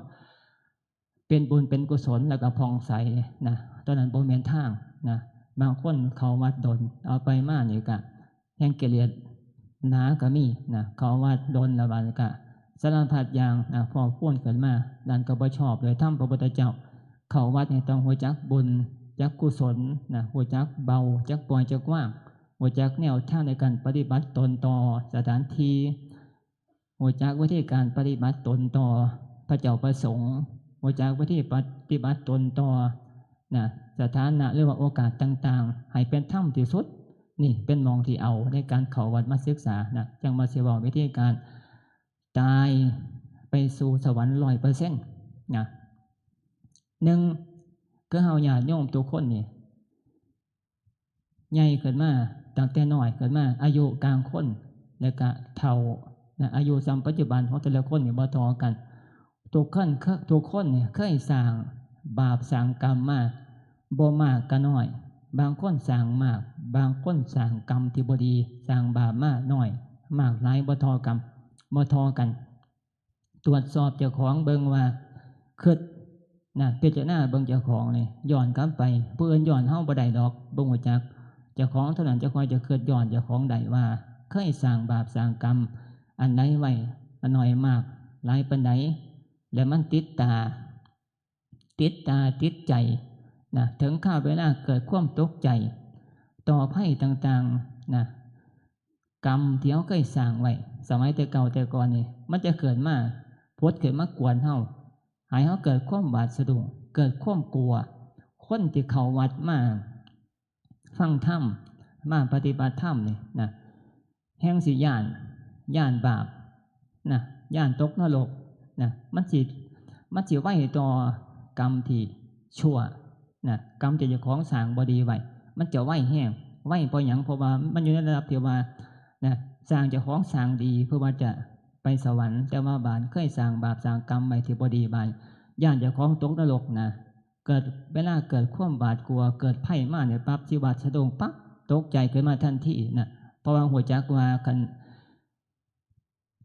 เป็นบุญเป็นกุศลแล้วก็ผ่องใสนะ ตอนนั้นบ่แม่นทางนะ บางคนเข้าวัดดน เอาไปมานี่ก็แฮ่งกิเลสหนาก็มีนะ เข้าวัดดนแล้วบาดนี้ก็สารพัดอย่างนะ พอกพู้นขึ้นมา นั่นก็บ่ชอบเลยธรรมพระพุทธเจ้า เข้าวัดนี่ต้องรู้จักบุญ จักกุศลนะ รู้จักเบา จักปล่อย จักวาง รู้จักแนวทางในการปฏิบัติตนต่อสถานที่ รู้จักวิธีการปฏิบัติตนต่อ พระเจ้าประสงค์ รู้จักวิธีปฏิบัติตนต่อนะสถานะหรือว่าโอกาสต่างๆ ให้เป็นธรรมที่สุด นี่เป็นหม่องที่เอาในการเข้าวัดมาศึกษานะ จั่งมาสิเว้าวิธีการตายไปสู่สวรรค์ร้อยเปอร์เซ็นต์นะ หนึ่ง คือเฮาญาติโยมทุกคนนี่ ใหญ่ขึ้นมา ตั้งแต่น้อยขึ้นมา อายุกลางคน แล้วก็เฒ่านะ อายุส่ำปัจจุบันของแต่ละคนนี่บ่เท่ากัน ทุกคนเค- ทุกคนนี่เคยสร้างบาปสร้างกรรมมา บ่มากก็น้อย บางคนสร้างมาก บางคนสร้างกรรมที่บ่ดี สร้างบาปมาน้อย มากหลายบ่เท่ากัน บ่เท่ากัน ตรวจสอบเจ้าของเบิ่งว่า คิดนะ พิจารณาเบิ่งเจ้าของนี่ ย้อนกลับไป ผู้อื่นย้อนเฮาบ่ได้ดอก บ่รู้จัก เจ้าของเท่านั้นจะค่อยจะคิดย้อนเจ้าของได้ว่า เคยสร้างบาปสร้างกรรมอันใดไว้ อันน้อยมาก หลายปานใด แล้วมันติดตา ติดตาติดใจนะ ถึงคราวเวลาเกิดความตกใจ ต่อภัยต่างๆนะ กรรมที่เฮาเคยสร้างไว้ สมัยแต่เก่าแต่ก่อนนี่ มันจะเกิดมา ผุดขึ้นมากวนเฮา ให้เฮาเกิดความหวาดสะดุ้ง เกิดความกลัว คนที่เข้าวัดมาฟังธรรม มาปฏิบัติธรรมนี่นะ แฮ่งสิย้าน ย้านบาปนะ ย้านตกนรกนะ มันสิ มันสิไวต่อกรรมที่ชั่วนะ กรรมที่เจ้าของสร้างบ่ดีไว้ มันจะไวแฮง ไวเพราะหยัง เพราะว่ามันอยู่ในระดับที่ว่านะ สร้างเจ้าของสร้างดีเพื่อว่าจะไปสวรรค์ แต่ว่าบาดเคยสร้างบาปสร้างกรรมไว้ที่บ่ดี บาดย้านเจ้าของตกนรกนะ เกิด เวลาเกิดความหวาดกลัว เกิดภัยมาเนี่ยปั๊บ สิหวาดสะดุ้งปั๊บ ตกใจขึ้นมาทันทีนะ เพราะว่ารู้จักว่าคัน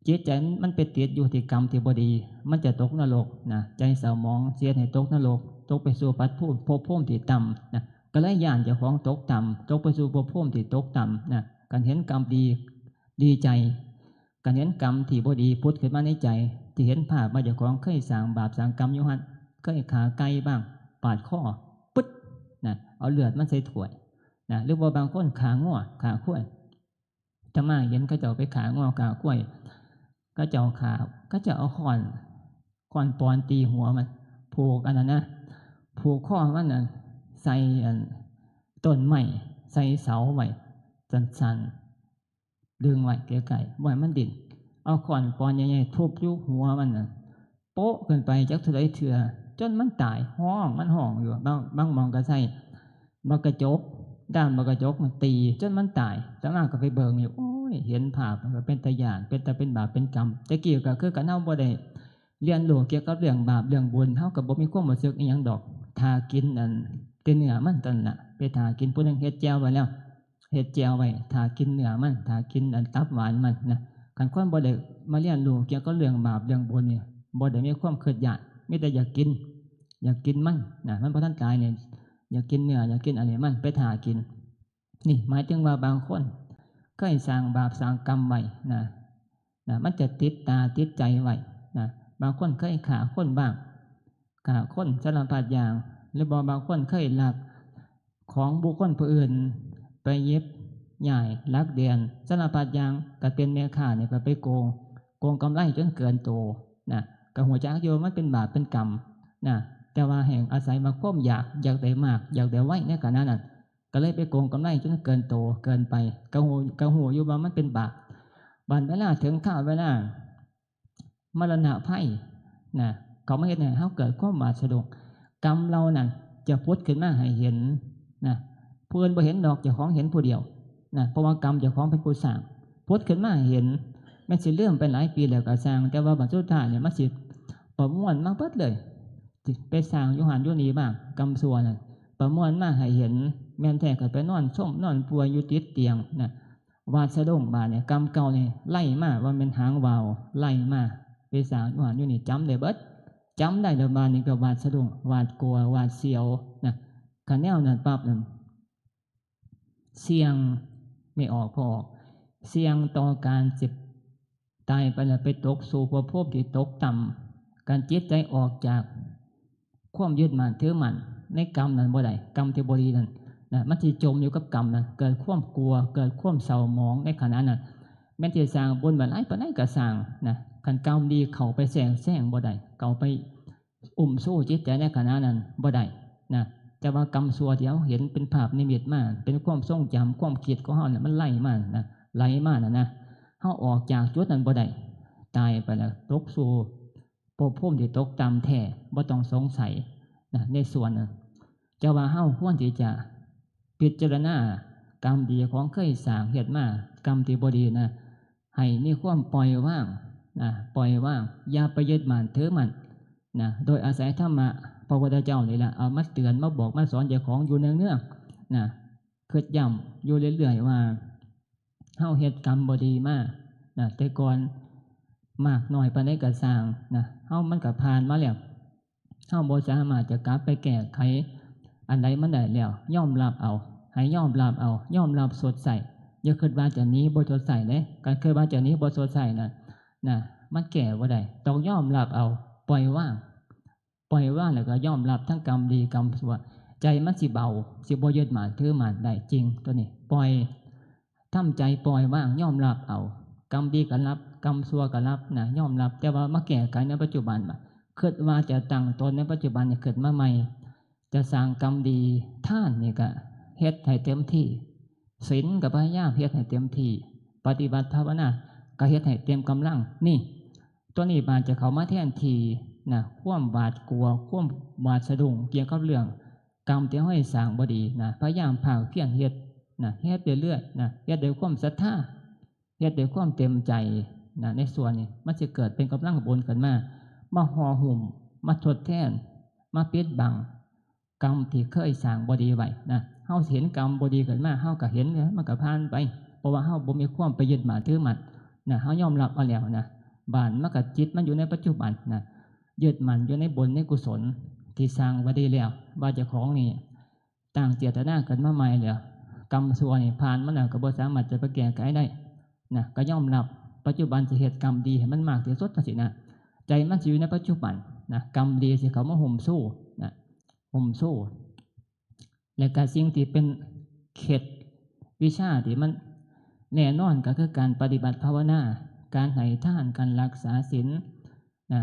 จิตใจมันไปติดอยู่ที่กรรมที่บ่ดี มันจะตกนรกนะ ใจเศร้าหมอง สิเฮ็ดให้ตกนรก ตกไปสู่ภพภูมิ ภพภูมิที่ต่ำนะ ก็เลยย้านเจ้าของตกต่ำ ตกไปสู่ภพภูมิที่ตกต่ำนะ คันเห็นกรรมดี ดีใจ คันเห็นกรรมที่บ่ดีผุดขึ้นมาในใจ ที่เห็นภาพว่าเจ้าของเคยสร้างบาปสร้างกรรมอยู่หั่น เคยฆ่าไก่บ้าง ปาดคอ ปึ๊ด นะ เอาเลือดมันใส่ถ้วย นะ หรือว่าบางคนฆ่างัว ฆ่าควาย อาตมาเห็นเขาเจ้าไปฆ่างัว ฆ่าควาย เขาเจ้าฆ่า เขาเจ้าเอาค้อน ค้อนปอนตีหัวมัน ผูกอันนั้นนะ ผูกคอมันน่ะ ใส่อัน ต้นไม้ ใส่เสาไว้ สั้นๆ ดึงไว้ใกล้ๆ บ่ให้มันดิ้น เอาค้อนปอนใหญ่ๆ ทุบอยู่หัวมันน่ะ โป๊ะขึ้นไปจักเท่าใดเทื่อ จนมันตาย ฮ้อง มันฮ้องอยู่ บาง บางหม่องก็ใส่บักกระจก ด้ามบักกระจกมาตี จนมันตาย อาตมาก็ไปเบิ่งอยู่ โอ้ย เห็นภาพมันก็เป็นตาย้าน เป็นตาเป็นบาปเป็นกรรม แต่กี้ก็คือกัน เฮาบ่ได้เรียนรู้เกี่ยวกับเรื่องบาปเรื่องบุญ เฮาก็บ่มีความรู้สึกอิหยังดอก ถ้ากินอัน แต่เนื้อมันเท่านั้นน่ะ ไปถ้ากิน ผู้หนึ่งเฮ็ดแจ่วไว้แล้ว เฮ็ดแจ่วไว้ ถ้ากินเนื้อมัน ถ้ากินอันตับหวานมันนะ คันคนบ่ได้มาเรียนรู้เกี่ยวกับเรื่องบาปเรื่องบุญนี่ บ่ได้มีความคิดย้าน มีแต่อยากกิน อยากกินมันนะ มันบ่ทันตายนี่ อยากกินเนื้อ อยากกินอันนี้มัน ไปถ้ากิน นี่หมายถึงว่าบางคนเคยสร้างบาปสร้างกรรมไว้นะ นะ มันจะติดตาติดใจไว้นะ บางคนเคยฆ่าคนบ้าง ฆ่าคนสารพัดอย่าง หรือบ่บางคนเคยลักของบุคคลผู้อื่น ไปหยิบย้ายลักแดนสารพัดอย่าง ก็เป็นแม่ค้านี่ก็ไปโกง โกงกำไรจนเกินโตนะ ก็รู้จักอยู่ว่ามันเป็นบาปเป็นกรรมนะ แต่ว่าแฮ่งอาศัยว่าความอยาก อยากได้มาก อยากได้ไวในขณะนั้น ก็เลยไปโกงกำไรจนเกินโตเกินไป ก็รู้ ก็รู้อยู่ว่ามันเป็นบาป บาดเวลาถึงคราวเวลา มรณะภัยนะ เขามาเฮ็ดให้เฮาเกิดความหวาดสะดุ้ง กรรมเหล่านั้นจะผุดขึ้นมาให้เห็นนะ ผู้อื่นบ่เห็นดอก เจ้าของเห็นผู้เดียวนะ เพราะว่ากรรมเจ้าของเป็นผู้สร้าง ผุดขึ้นมาให้เห็น แม้นสิลืมไปหลายปีแล้วก็ซ่าง แต่ว่าบัดสุดท้ายเนี่ยมันสิประมวลมาเบิดเลย ไปสร้างอยู่หั่นอยู่นี่บ้าง กรรมชั่วนั่น ประมวลมาให้เห็น แม่นแท้ก็ไปนอนซมนอนป่วยอยู่ติดเตียงนะ หวาดสะดุ้ง บาดนี่ กรรมเก่านี่ไล่มา ว่าแม่นหางว่าวไล่มา ไปสร้างอยู่หั่นอยู่นี่ จำได้เบิด จำได้แล้ว บาดนี่ก็หวาดสะดุ้ง หวาดกลัว หวาดเสียวนะ คันแนวนั้นปั๊บนั่น เสี่ยง ไม่ออกก็ออก เสี่ยงต่อการสิตายไปแล้วไปตกสู่ภพภูมิที่ตกต่ำ การจิตใจออกจากความยึดมั่นถือมั่นในกรรมนั้นบ่ได้ กรรมที่บ่ดีนั่นนะ มันสิจมอยู่กับกรรมนั้น เกิดความกลัว เกิดความเศร้าหมองในขณะนั้น แม้นสิสร้างบุญมาหลายปานใดก็ซ่างนะ คันกรรมดีเข้าไปแทรกแซงบ่ได้ เข้าไปอุ้มชู้จิตใจในขณะนั้นบ่ได้นะ แต่ว่ากรรมชั่วที่เฮาเห็นเป็นภาพนิมิตมา เป็นความทรงจำความคิดของเฮาเนี่ย มันไหลมานะ ไหลมาน่ะนะ เฮาออกจากจุดนั้นบ่ได้ ตายไปแล้วตกสู่ภพภูมิที่ตกต่ำแท้ บ่ต้องสงสัยนะ ในส่วนนั้น แต่ว่าเฮาควรที่จะพิจารณากรรมดีของเคยสร้างเฮ็ดมา กรรมที่บ่ดีนะ ให้มีความปล่อยวางนะ ปล่อยวาง อย่าไปยึดมั่นถือมั่นนะ โดยอาศัยธรรมะพระพุทธเจ้านี่แหละ เอามาเตือน มาบอก มาสอนเจ้าของอยู่เนืองๆนะ คิดย้ำอยู่เรื่อยๆว่า เฮาเฮ็ดกรรมบ่ดีมานะ แต่ก่อนมากน้อยปานใดก็ซ่างนะ เฮามันก็ผ่านมาแล้ว เฮาบ่สามารถจะกลับไปแก้ไขอันใดมันได้แล้ว ยอมรับเอา ให้ยอมรับเอา ยอมรับชดใช้ อย่าคิดว่าจะหนีบ่ชดใช้เด้ คันคิดว่าจะหนีบ่ชดใช้นะ นะ มันแก้บ่ได้ ต้องยอมรับเอา ปล่อยวาง ปล่อยวางแล้วก็ยอมรับทั้งกรรมดีกรรมชั่ว ใจมันสิเบา สิบ่ยึดมั่นถือมั่นได้จริง ตัวนี้ ปล่อย ทำใจปล่อยวาง ยอมรับเอา กรรมดีก็รับ กรรมชั่วก็รับนะ ยอมรับ แต่ว่ามาแก้ไขในปัจจุบัน คิดว่าจะตั้งตนในปัจจุบันนี่ขึ้นมาใหม่ จะสร้างกรรมดี ทานนี่ก็เฮ็ดให้เต็มที่ ศีลก็พยายามเฮ็ดให้เต็มที่ ปฏิบัติภาวนาก็เฮ็ดให้เต็มกำลัง นี่ ตัวนี้มันจะเข้ามาแทนที่นะ ความหวาดกลัว ความหวาดสะดุ้งเกี่ยวกับเรื่องกรรมที่เฮาได้สร้างบ่ดีนะ พยายามภาคเพียรเฮ็ดนะ เฮ็ดเรื่อยๆนะ เฮ็ดด้วยความศรัทธา เฮ็ดด้วยความเต็มใจนะ ในส่วนนี้มันสิเกิดเป็นกำลังบุญขึ้นมา มาห่อหุ้ม มาทดแทน มาปิดบังกรรมที่เคยสร้างบ่ดีไว้นะ เฮาเห็นกรรมบ่ดีขึ้นมา เฮาก็เห็นนะ มันก็ผ่านไป เพราะว่าเฮาบ่มีความไปยึดมั่นถือมั่นนะ เฮายอมรับเอาแล้วนะ บาดมันก็จิตมันอยู่ในปัจจุบันนะ ยึดมั่นอยู่ในบุญในกุศลที่สร้างไว้ดีแล้ว ว่าเจ้าของนี่ตั้งเจตนาขึ้นมาใหม่แล้ว กรรมชั่วนี่ผ่านมาแล้วก็บ่สามารถจะไปแก้ไขได้นะ ก็ยอมรับ ปัจจุบันสิเฮ็ดกรรมดีให้มันมากที่สุดจังซี้นะ ใจมันสิอยู่ในปัจจุบันนะ กรรมดีสิเข้ามาหุ้มชู้นะ หุ้มชู้ และก็สิ่งที่เป็นเคล็ดวิชาที่มันแน่นอนก็คือการปฏิบัติภาวนา การให้ทาน การรักษาศีลนะ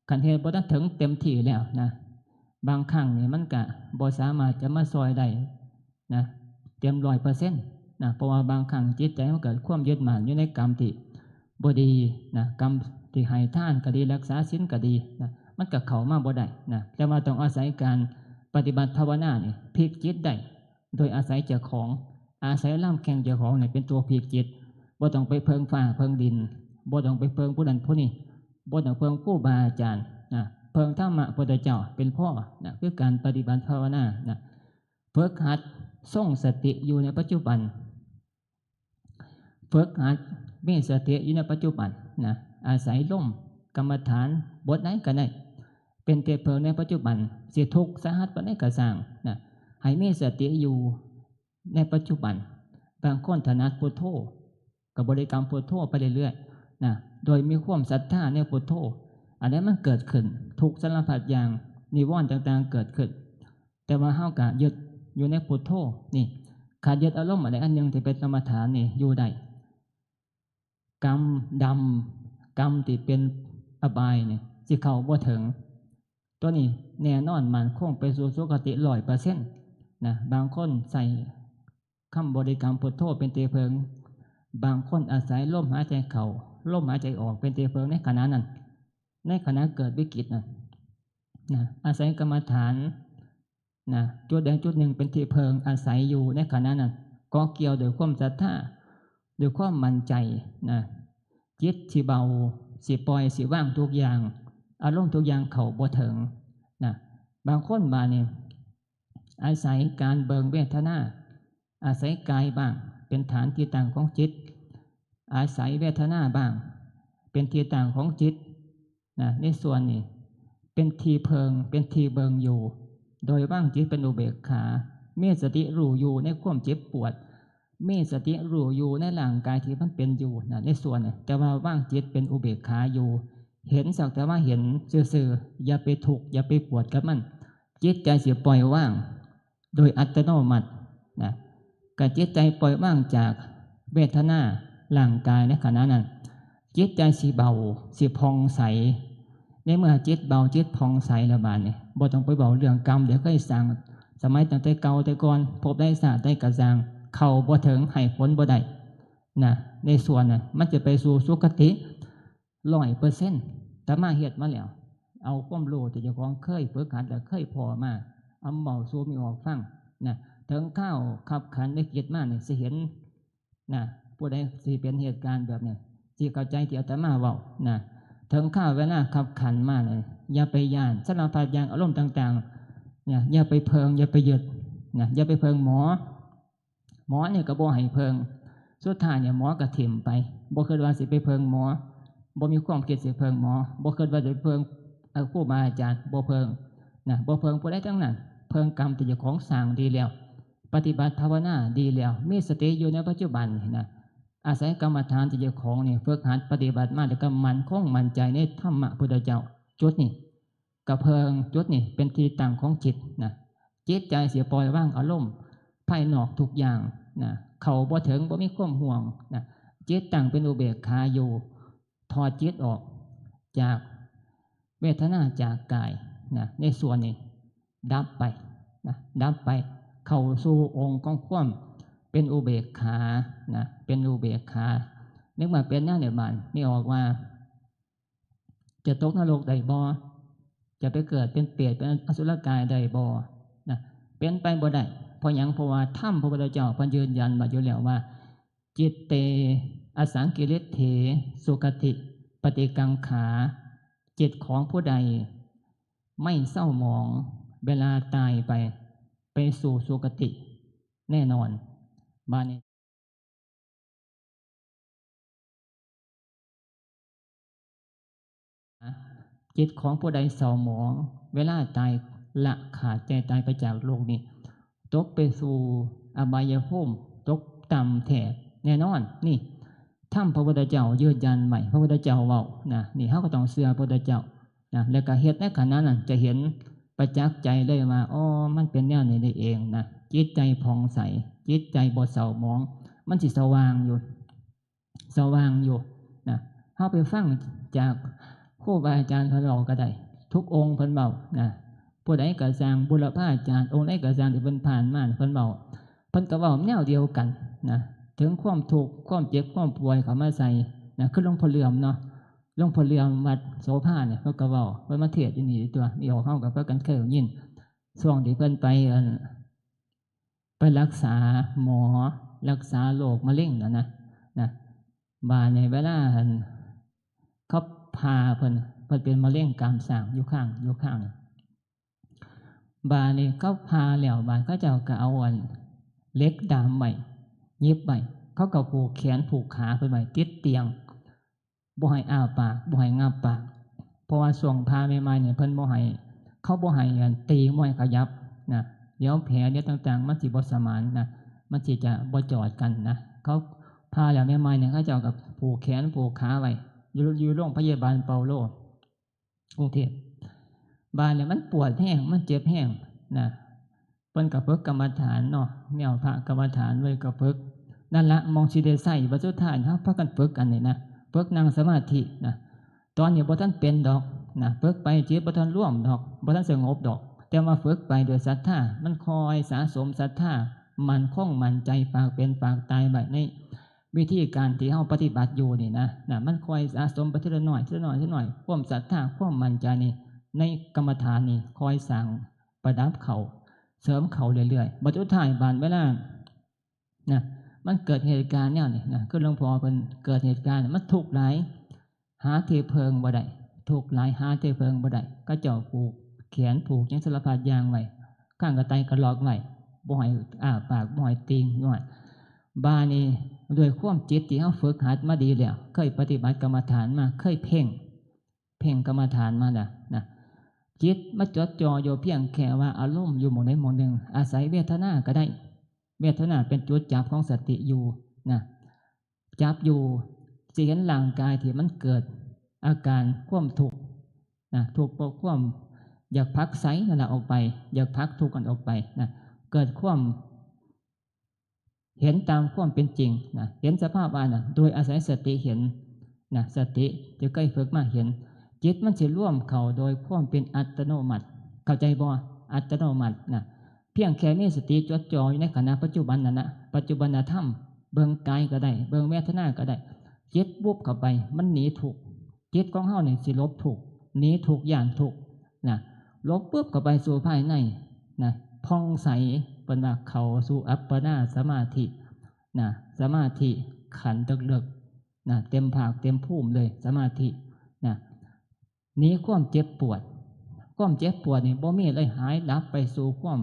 คันเฮ็ดบ่ทันถึงเต็มที่แล้วนะ บางครั้งนี่มันก็บ่สามารถจะมาซ่อยได้นะ เต็มร้อยเปอร์เซ็นต์นะ เพราะว่าบางครั้งจิตใจมันเกิดความยึดมั่นอยู่ในกรรมที่บ่ดีนะ กรรมที่ให้ทานก็ดี รักษาศีลก็ดีนะ มันก็เข้ามาบ่ได้นะ แต่ว่าต้องอาศัยการปฏิบัติภาวนานี่พลิกจิตได้ โดยอาศัยเจ้าของ อาศัยลำแข้งเจ้าของนี่เป็นตัวพลิกจิต บ่ต้องไปเพิ่งฟ้าเพิ่งดิน บ่ต้องไปเพิ่งผู้นั้นผู้นี้ บ่ต้องเพิ่งครูบาอาจารย์นะ เพิ่งธรรมะพุทธเจ้าเป็นพอนะ คือการปฏิบัติภาวนานะ ฝึกหัดทรงสติอยู่ในปัจจุบัน ฝึกหัดมีสติอยู่ในปัจจุบันนะ อาศัยลมกรรมฐานบทไหนก็ได้ เป็นที่พึ่งในปัจจุบัน สิทุกข์สาหัสปานใดก็ซ่างนะ ให้มีสติอยู่ในปัจจุบัน บางคนถนัดพุทโธ ก็บริกรรมพุทโธไปเรื่อยๆนะ โดยมีความศรัทธาในพุทโธ อันนั้นมันเกิดขึ้น ทุกข์สารพัดอย่าง นิวรณ์ต่างๆเกิดขึ้น แต่ว่าเฮาก็ยึดอยู่ในพุทโธนี่ คันยึดอารมณ์อันใดอันหนึ่งที่เป็นกรรมฐานนี่อยู่ได้ กรรมดำ กรรมที่เป็นอบายนี่สิเข้าบ่ถึง ตัวนี้แน่นอนมั่นคงไปสู่สุคติร้อยเปอร์เซ็นต์นะ บางคนใช้คำบริกรรมพุทโธเป็นที่พึ่ง บางคนอาศัยลมหายใจเข้า ลมหายใจออกเป็นที่พึ่งในขณะนั้น ในขณะเกิดวิกฤตนั้นนะ อาศัยกรรมฐานนะ จุดใดจุดหนึ่งเป็นที่พึ่งอาศัยอยู่ในขณะนั้น เกาะเกี่ยวด้วยความศรัทธา ด้วยความมั่นใจนะ จิตสิเบา สิปล่อย สิวางทุกอย่าง อารมณ์ทุกอย่างเข้าบ่ถึงนะ บางคนบาดนี่ อาศัยการเบิ่งเวทนา อาศัยกายบ้าง เป็นฐานที่ตั้งของจิต อาศัยเวทนาบ้าง เป็นที่ตั้งของจิตนะ ในส่วนนี้ เป็นที่เพิ่ง เป็นที่เบิ่งอยู่ โดยวางจิตเป็นอุเบกขา มีสติรู้อยู่ในความเจ็บปวด มีสติรู้อยู่ในร่างกายที่มันเป็นอยู่นะ ในส่วนนี้ แต่ว่าวางจิตเป็นอุเบกขาอยู่ เห็นสักแต่ว่าเห็นซื่อๆ อย่าไปทุกข์ อย่าไปปวดกับมัน จิตใจสิปล่อยวาง โดยอัตโนมัตินะ ก็จิตใจปล่อยวางจากเวทนาร่างกายในขณะนั้น จิตใจสิเบา สิผ่องใส ในเมื่อจิตเบาจิตผ่องใสแล้วบาดนี้บ่ต้องไปเว้าเรื่องกรรมที่เคยสร้าง สมัยตั้งแต่เก่าแต่ก่อน ภพใดชาติใดก็ซ่าง เข้าบ่ถึง ให้ผลบ่ได้นะ ในส่วนนั้นมันจะไปสู่สุคติร้อยเปอร์เซ็นต์ อาตมาเฮ็ดมาแล้ว เอาความรู้ที่เจ้าของเคยฝึกหัดและเคยพ้อมา เอาเว้าสู่แม่ออกฟังนะ ถึงคราวคับขันในจิตมานี่สิเห็น นะ ผู้ใดสิเป็นเหตุการณ์แบบนี้ สิเข้าใจที่อาตมาเว้านะ ถึงคราวเวลาคับขันมาเลย อย่าไปย้าน สารพัดอย่างอารมณ์ต่างๆ เนี่ย อย่าไปเพิง อย่าไปยึดนะ อย่าไปเพิงหมอ หมอเนี่ยก็บ่ให้เพิง สุดท้ายเนี่ยหมอก็ถิ่มไป บ่คิดว่าสิไปเพิงหมอ บ่มีความคิดสิเพิงหมอ บ่คิดว่าจะไปเพิง เอ่อ ครูบาอาจารย์ บ่เพิงนะ บ่เพิงผู้ใดทั้งนั้น เพิงกรรมที่เจ้าของสร้างดีแล้ว ปฏิบัติภาวนาดีแล้ว มีสติอยู่ในปัจจุบันนี่นะ อาศัยกรรมฐานที่เจ้าของนี่ฝึกหัดปฏิบัติมา แล้วก็มั่นคงมั่นใจในธรรมะพุทธเจ้า จุดนี้ก็เพิง จุดนี้เป็นที่ตั้งของจิตนะ จิตใจสิปล่อยวางอารมณ์ภายนอกทุกอย่างนะ เข้าบ่ถึง บ่มีความห่วงนะ จิตตั้งเป็นอุเบกขาอยู่ ถอดจิตออกจากเวทนา จากกายนะ ในส่วนนี้ดับไปนะ ดับไป เข้าสู่องค์ของความเป็นอุเบกขานะ เป็นอุเบกขา นึกว่าเป็นแนวนี้บาด แม่ออกว่า จะตกนรกได้บ่ จะไปเกิดเป็นเปรตเป็นอสุรกายได้บ่นะ เป็นไปบ่ได้ เพราะหยัง เพราะว่าธรรมพระพุทธเจ้าเพิ่นยืนยันไว้อยู่แล้วว่า จิตเต อสังกิริเถ สุคติปฏิกังขา จิตของผู้ใดไม่เศร้าหมอง เวลาตายไป ไปสู่สุคติแน่นอน บาดนี้ จิตของผู้ใดเศร้าหมอง เวลาตาย ละขาดใจตายไปจากโลกนี้ ตกไปสู่อบายภูมิ ตกต่ำแท้แน่นอน นี่ ธรรมพระพุทธเจ้ายืนยันไว้ พระพุทธเจ้าเว้านะ นี่เฮาก็ต้องเชื่อพระพุทธเจ้านะ แล้วก็เฮ็ดในขณะนั้นจะเห็นประจักษ์ใจเลยว่า อ๋อ มันเป็นแนวนี้นี่เองนะ จิตใจผ่องใส จิตใจบ่เศร้าหมอง มันสิสว่างอยู่ สว่างอยู่นะ เฮาไปฟังจากครูบาอาจารย์เพิ่นเว้าก็ได้ ทุกองค์เพิ่นเว้านะ ผู้ใดก็ซ่าง บุรพาจารย์องค์ใดก็ซ่างที่เพิ่นผ่านมาเพิ่นเว้า เพิ่นก็เว้าแนวเดียวกันนะ ถึงความทุกข์ ความเจ็บ ความป่วยเข้ามาใส่นะ คือหลวงพ่อเหลื่อมเนาะ หลวงพ่อเหลื่อมวัดโสภาเนี่ย เพิ่นก็เว้า เพิ่นมาเทศน์อยู่นี่ตัว นี่ออก เฮาก็พากันเคยได้ยิน ช่วงที่เพิ่นไป อัน ไปรักษาหมอ รักษาโรคมะเร็งน่ะนะ นะ บาดนี้เวลาหั่น เขาผ่าเพิ่น เพิ่นเป็นมะเร็งกรามช้างอยู่ข้าง อยู่ข้างนี่ บาดนี้เขาผ่าแล้ว บาดเขาเจ้าก็เอาอันเหล็กดามไว้ หยิบไว้ เขาก็ผูกแขนผูกขาเพิ่นไว้ติดเตียง บ่ให้อ้าปาก บ่ให้งับปาก เพราะว่าช่วงผ่าใหม่ๆเนี่ยเพิ่นบ่ให้ เขาบ่ให้อันตี บ่ให้ขยับนะ เดี๋ยวแผลเดี๋ยวต่างๆ มันสิบ่สมานนะ มันสิจะบ่จอดกันนะ เขาผ่าแล้วใหม่ๆเนี่ยเขาเจ้าก็ผูกแขนผูกขาไว้ อยู่ อยู่โรงพยาบาลเปาโล กรุงเทพฯ บาดเนี่ยมันปวดแฮง มันเจ็บแฮงนะ เพิ่นก็ฝึกกรรมฐานเนาะ แนวพระกรรมฐานเว้ยก็ฝึก นั่นละหม่องสิได้ใช้ บัดสุดท้ายเฮาพากันฝึกอันนี้นะ ฝึกนั่งสมาธินะ ตอนนี้บ่ทันเป็นดอกนะ ฝึกไปจิตบ่ทันรวมดอก บ่ทันสงบดอก แต่ว่าฝึกไปด้วยศรัทธา มันคอยสะสมศรัทธา มั่นคงมั่นใจ ปากเป็นปากตายไว้ในวิธีการที่เฮาปฏิบัติอยู่นี่นะ นะ มันคอยสะสมไปทีละน้อย ทีละน้อย ทีละน้อย ความศรัทธา ความมั่นใจนี่ ในกรรมฐานนี่คอยสร้างประดับเข้า เสริมเข้าเรื่อยๆ บัดสุดท้ายบาดเวลานะ มันเกิดเหตุการณ์แนวนี้นะ คือหลวงพ่อเพิ่นเกิดเหตุการณ์ มันทุกข์หลาย หาที่เพิ่งบ่ได้ ทุกข์หลาย หาที่เพิ่งบ่ได้ เขาเจ้าผูกแขนผูกหยังสารพัดอย่างไว้ ข้างกระต่ายกระรอกไว้ บ่ให้อ้าปาก บ่ให้ติ่ง บ่ให้ บาดนี้ด้วยความจิตที่เฮาฝึกหัดมาดีแล้ว เคยปฏิบัติกรรมฐานมา เคยเพ่ง เพ่งกรรมฐานมาน่ะนะ จิตมาจดจ่ออยู่เพียงแค่ว่าอารมณ์อยู่หม่องใดหม่องหนึ่ง อาศัยเวทนาก็ได้ เวทนาเป็นจุดจับของสติอยู่นะ จับอยู่ สิเห็นร่างกายที่มันเกิดอาการความทุกข์นะ ทุกข์เพราะความอยากผลักไสนั่นแหละออกไป อยากผลักทุกข์กันออกไปนะ เกิดความ เห็นตามความเป็นจริงนะ เห็นสภาพอันนั้น โดยอาศัยสติเห็น นะ สติที่เคยฝึกมาเห็น จิตมันสิรวมเข้าโดยความเป็นอัตโนมัติ เข้าใจบ่ อัตโนมัตินะ เพียงแค่มีสติจดจ่ออยู่ในขณะปัจจุบันนั่นนะ ปัจจุบันธรรม เบิ่งกายก็ได้ เบิ่งเวทนาก็ได้ จิตวุบเข้าไป มันหนีทุกข์ จิตของเฮานี่สิหลบทุกข์ หนีทุกข์ ย้านทุกข์นะ หลบปุ๊บเข้าไปสู่ภายในนะ ผ่องใส เพิ่นว่าเข้าสู่อัปปนาสมาธินะ สมาธิขั้นเลิกๆนะ เต็มภาคเต็มภูมิเลย สมาธินะ หนีความเจ็บปวด ความเจ็บปวดนี่บ่มีเลย หายดับไปสู่ความ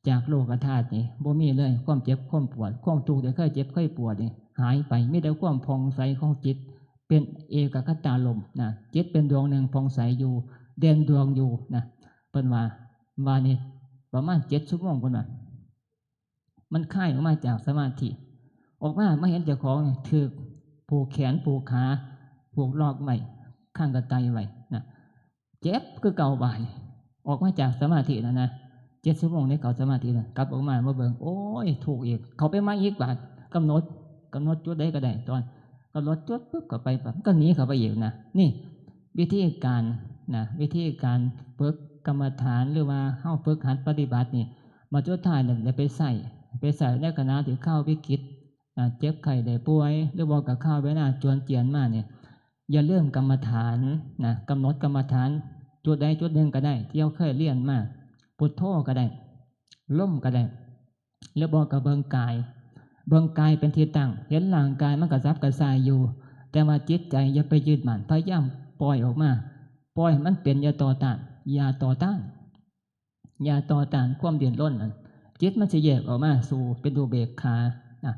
จากโลกธาตุนี่บ่มีเลย ความเจ็บความปวด ความทุกข์ที่เคยเจ็บเคยปวดนี่หายไป มีแต่ความผ่องใสของจิต เป็นเอกัคคตารมณ์นะ จิตเป็นดวงหนึ่งผ่องใสอยู่ เด่นดวงอยู่นะ เพิ่นว่า ว่านี่ประมาณเจ็ดชั่วโมง เพิ่นว่า มันคลายออกมาจากสมาธิ ออกมา มาเห็นเจ้าของถืกผูกแขนผูกขา ผูกลอกไว้ ข้างกระไตไว้นะ เจ็บคือเก่าบาดนี่ ออกมาจากสมาธิแล้วนะ เจ็ดชั่วโมงในเข้าสมาธินะ กลับออกมา มาเบิ่ง โอ้ย ทุกข์อีก เข้าไปใหม่อีกบาด กำหนด กำหนดจุดใดก็ได้ ตอนกำหนดจุดปุ๊บ เข้าไปปั๊บ ก็หนีเข้าไปอีกนะ นี่วิธีการนะ วิธีการฝึกกรรมฐาน หรือว่าเฮาฝึกหัดปฏิบัตินี่ มาสุดท้ายเนี่ยได้ไปใช้ ไปใช้ในขณะที่คราววิกฤตนะ เจ็บไข้ได้ป่วย หรือบ่ก็คราวเวลาจวนเจียนมาเนี่ย อย่าลืมกรรมฐานนะ กำหนดกรรมฐานจุดใดจุดหนึ่งก็ได้ ที่เราเคยเรียนมา พุทโธก็ได้ ลมก็ได้ หรือบ่ก็เบิ่งกาย เบิ่งกายเป็นที่ตั้ง เห็นร่างกายมันกระสับกระส่ายอยู่ แต่ว่าจิตใจอย่าไปยึดมั่น พยายามปล่อยออกมา ปล่อยให้มันเป็น อย่าต่อต้าน อย่าต่อต้าน อย่าต่อต้านความดิ้นรนนั่น จิตมันสิแยกออกมาสู่เป็นอุเบกขานะ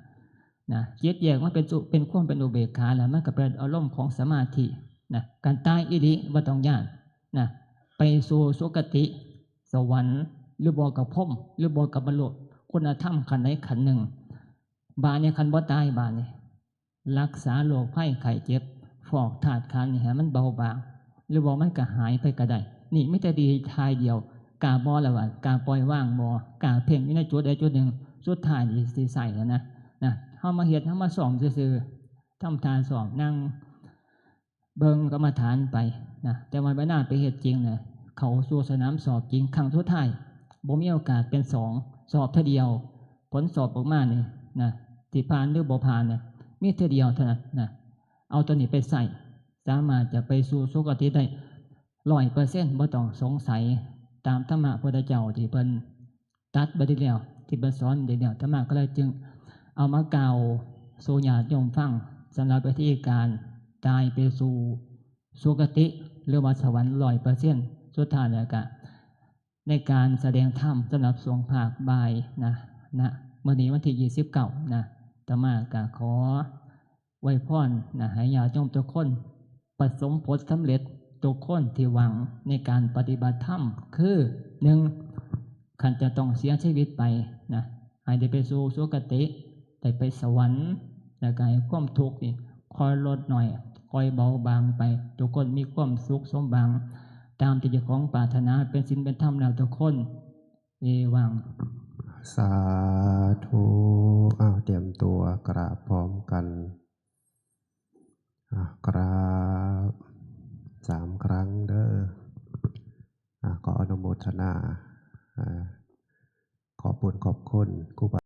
นะ จิตแยกมาเป็นสู่ เป็นความเป็นอุเบกขาแล้ว มันก็เป็นอารมณ์ของสมาธินะ การตายอีหลีบ่ต้องย้านนะ ไปสู่สุคติ สวรรค์ หรือบ่ก็พรหม หรือบ่ก็บรรลุคุณธรรมขั้นใดขั้นหนึ่ง บาดนี้คันบ่ตาย บาดนี้ รักษาโรคภัยไข้เจ็บ ฟอกธาตุขันธ์นี่ให้มันเบาบาง หรือว่ามันก็หายไปก็ได้ นี่มีแต่ดีทายเดียว กล้าบ่ล่ะว่า กล้าปล่อยวางบ่ กล้าเพ่งอยู่ในจุดใดจุดหนึ่ง สุดท้ายนี่สิใช้แล้วนะ นะ เฮามาเฮ็ด เฮามาซ้อมซื่อๆ ทำท่าซ้อม นั่งเบิ่งกรรมฐานไปนะ แต่ว่าเวลาไปเฮ็ดจริงนะ เข้าสู่สนามสอบจริงครั้งสุดท้าย บ่มีโอกาสเป็นสอง สอบเทื่อเดียว ผลสอบออกมานี่นะ สิผ่านหรือบ่ผ่านเนี่ย มีเทื่อเดียวเท่านั้นนะ เอาตัวนี้ไปใช้ สามารถจะไปสู่สุคติได้ร้อยเปอร์เซ็นต์ บ่ต้องสงสัย ตามธรรมะพุทธเจ้าที่เพิ่นตรัสไว้ดีแล้ว ที่เพิ่นสอนดีแล้ว อาตมาก็เลยจึงเอามากล่าวสู่ญาติโยมฟัง สำหรับวิธีการตายไปสู่สุคติ หรือว่าสวรรค์ร้อยเปอร์เซ็นต์ สุดท้ายแล้วก็ ในการแสดงธรรมสำหรับช่วงภาคบ่ายนะ นะ มื้อนี้วันที่ยี่สิบเก้านะ อาตมาก็ขออวยพรนะ ให้ญาติโยมทุกคนประสบผลสำเร็จทุกคนที่หวังในการปฏิบัติธรรม คือ หนึ่ง คันจะต้องเสียชีวิตไปนะ ให้ได้ไปสู่สุคติ ได้ไปสวรรค์ แล้วก็ให้ความทุกข์นี่ค่อยลดน้อย ค่อยเบาบางไป ทุกคนมีความสุขสมหวัง ตามที่เจ้าของปรารถนา เป็นศีลเป็นธรรมแล้วทุกคน เอวัง สาธุ อ้าว เตรียมตัวกราบพร้อมกัน อ่ะ กราบ สามครั้งเด้อ อ่ะ ขออนุโมทนา อ่ะ ขอบบุญขอบคุณครูบา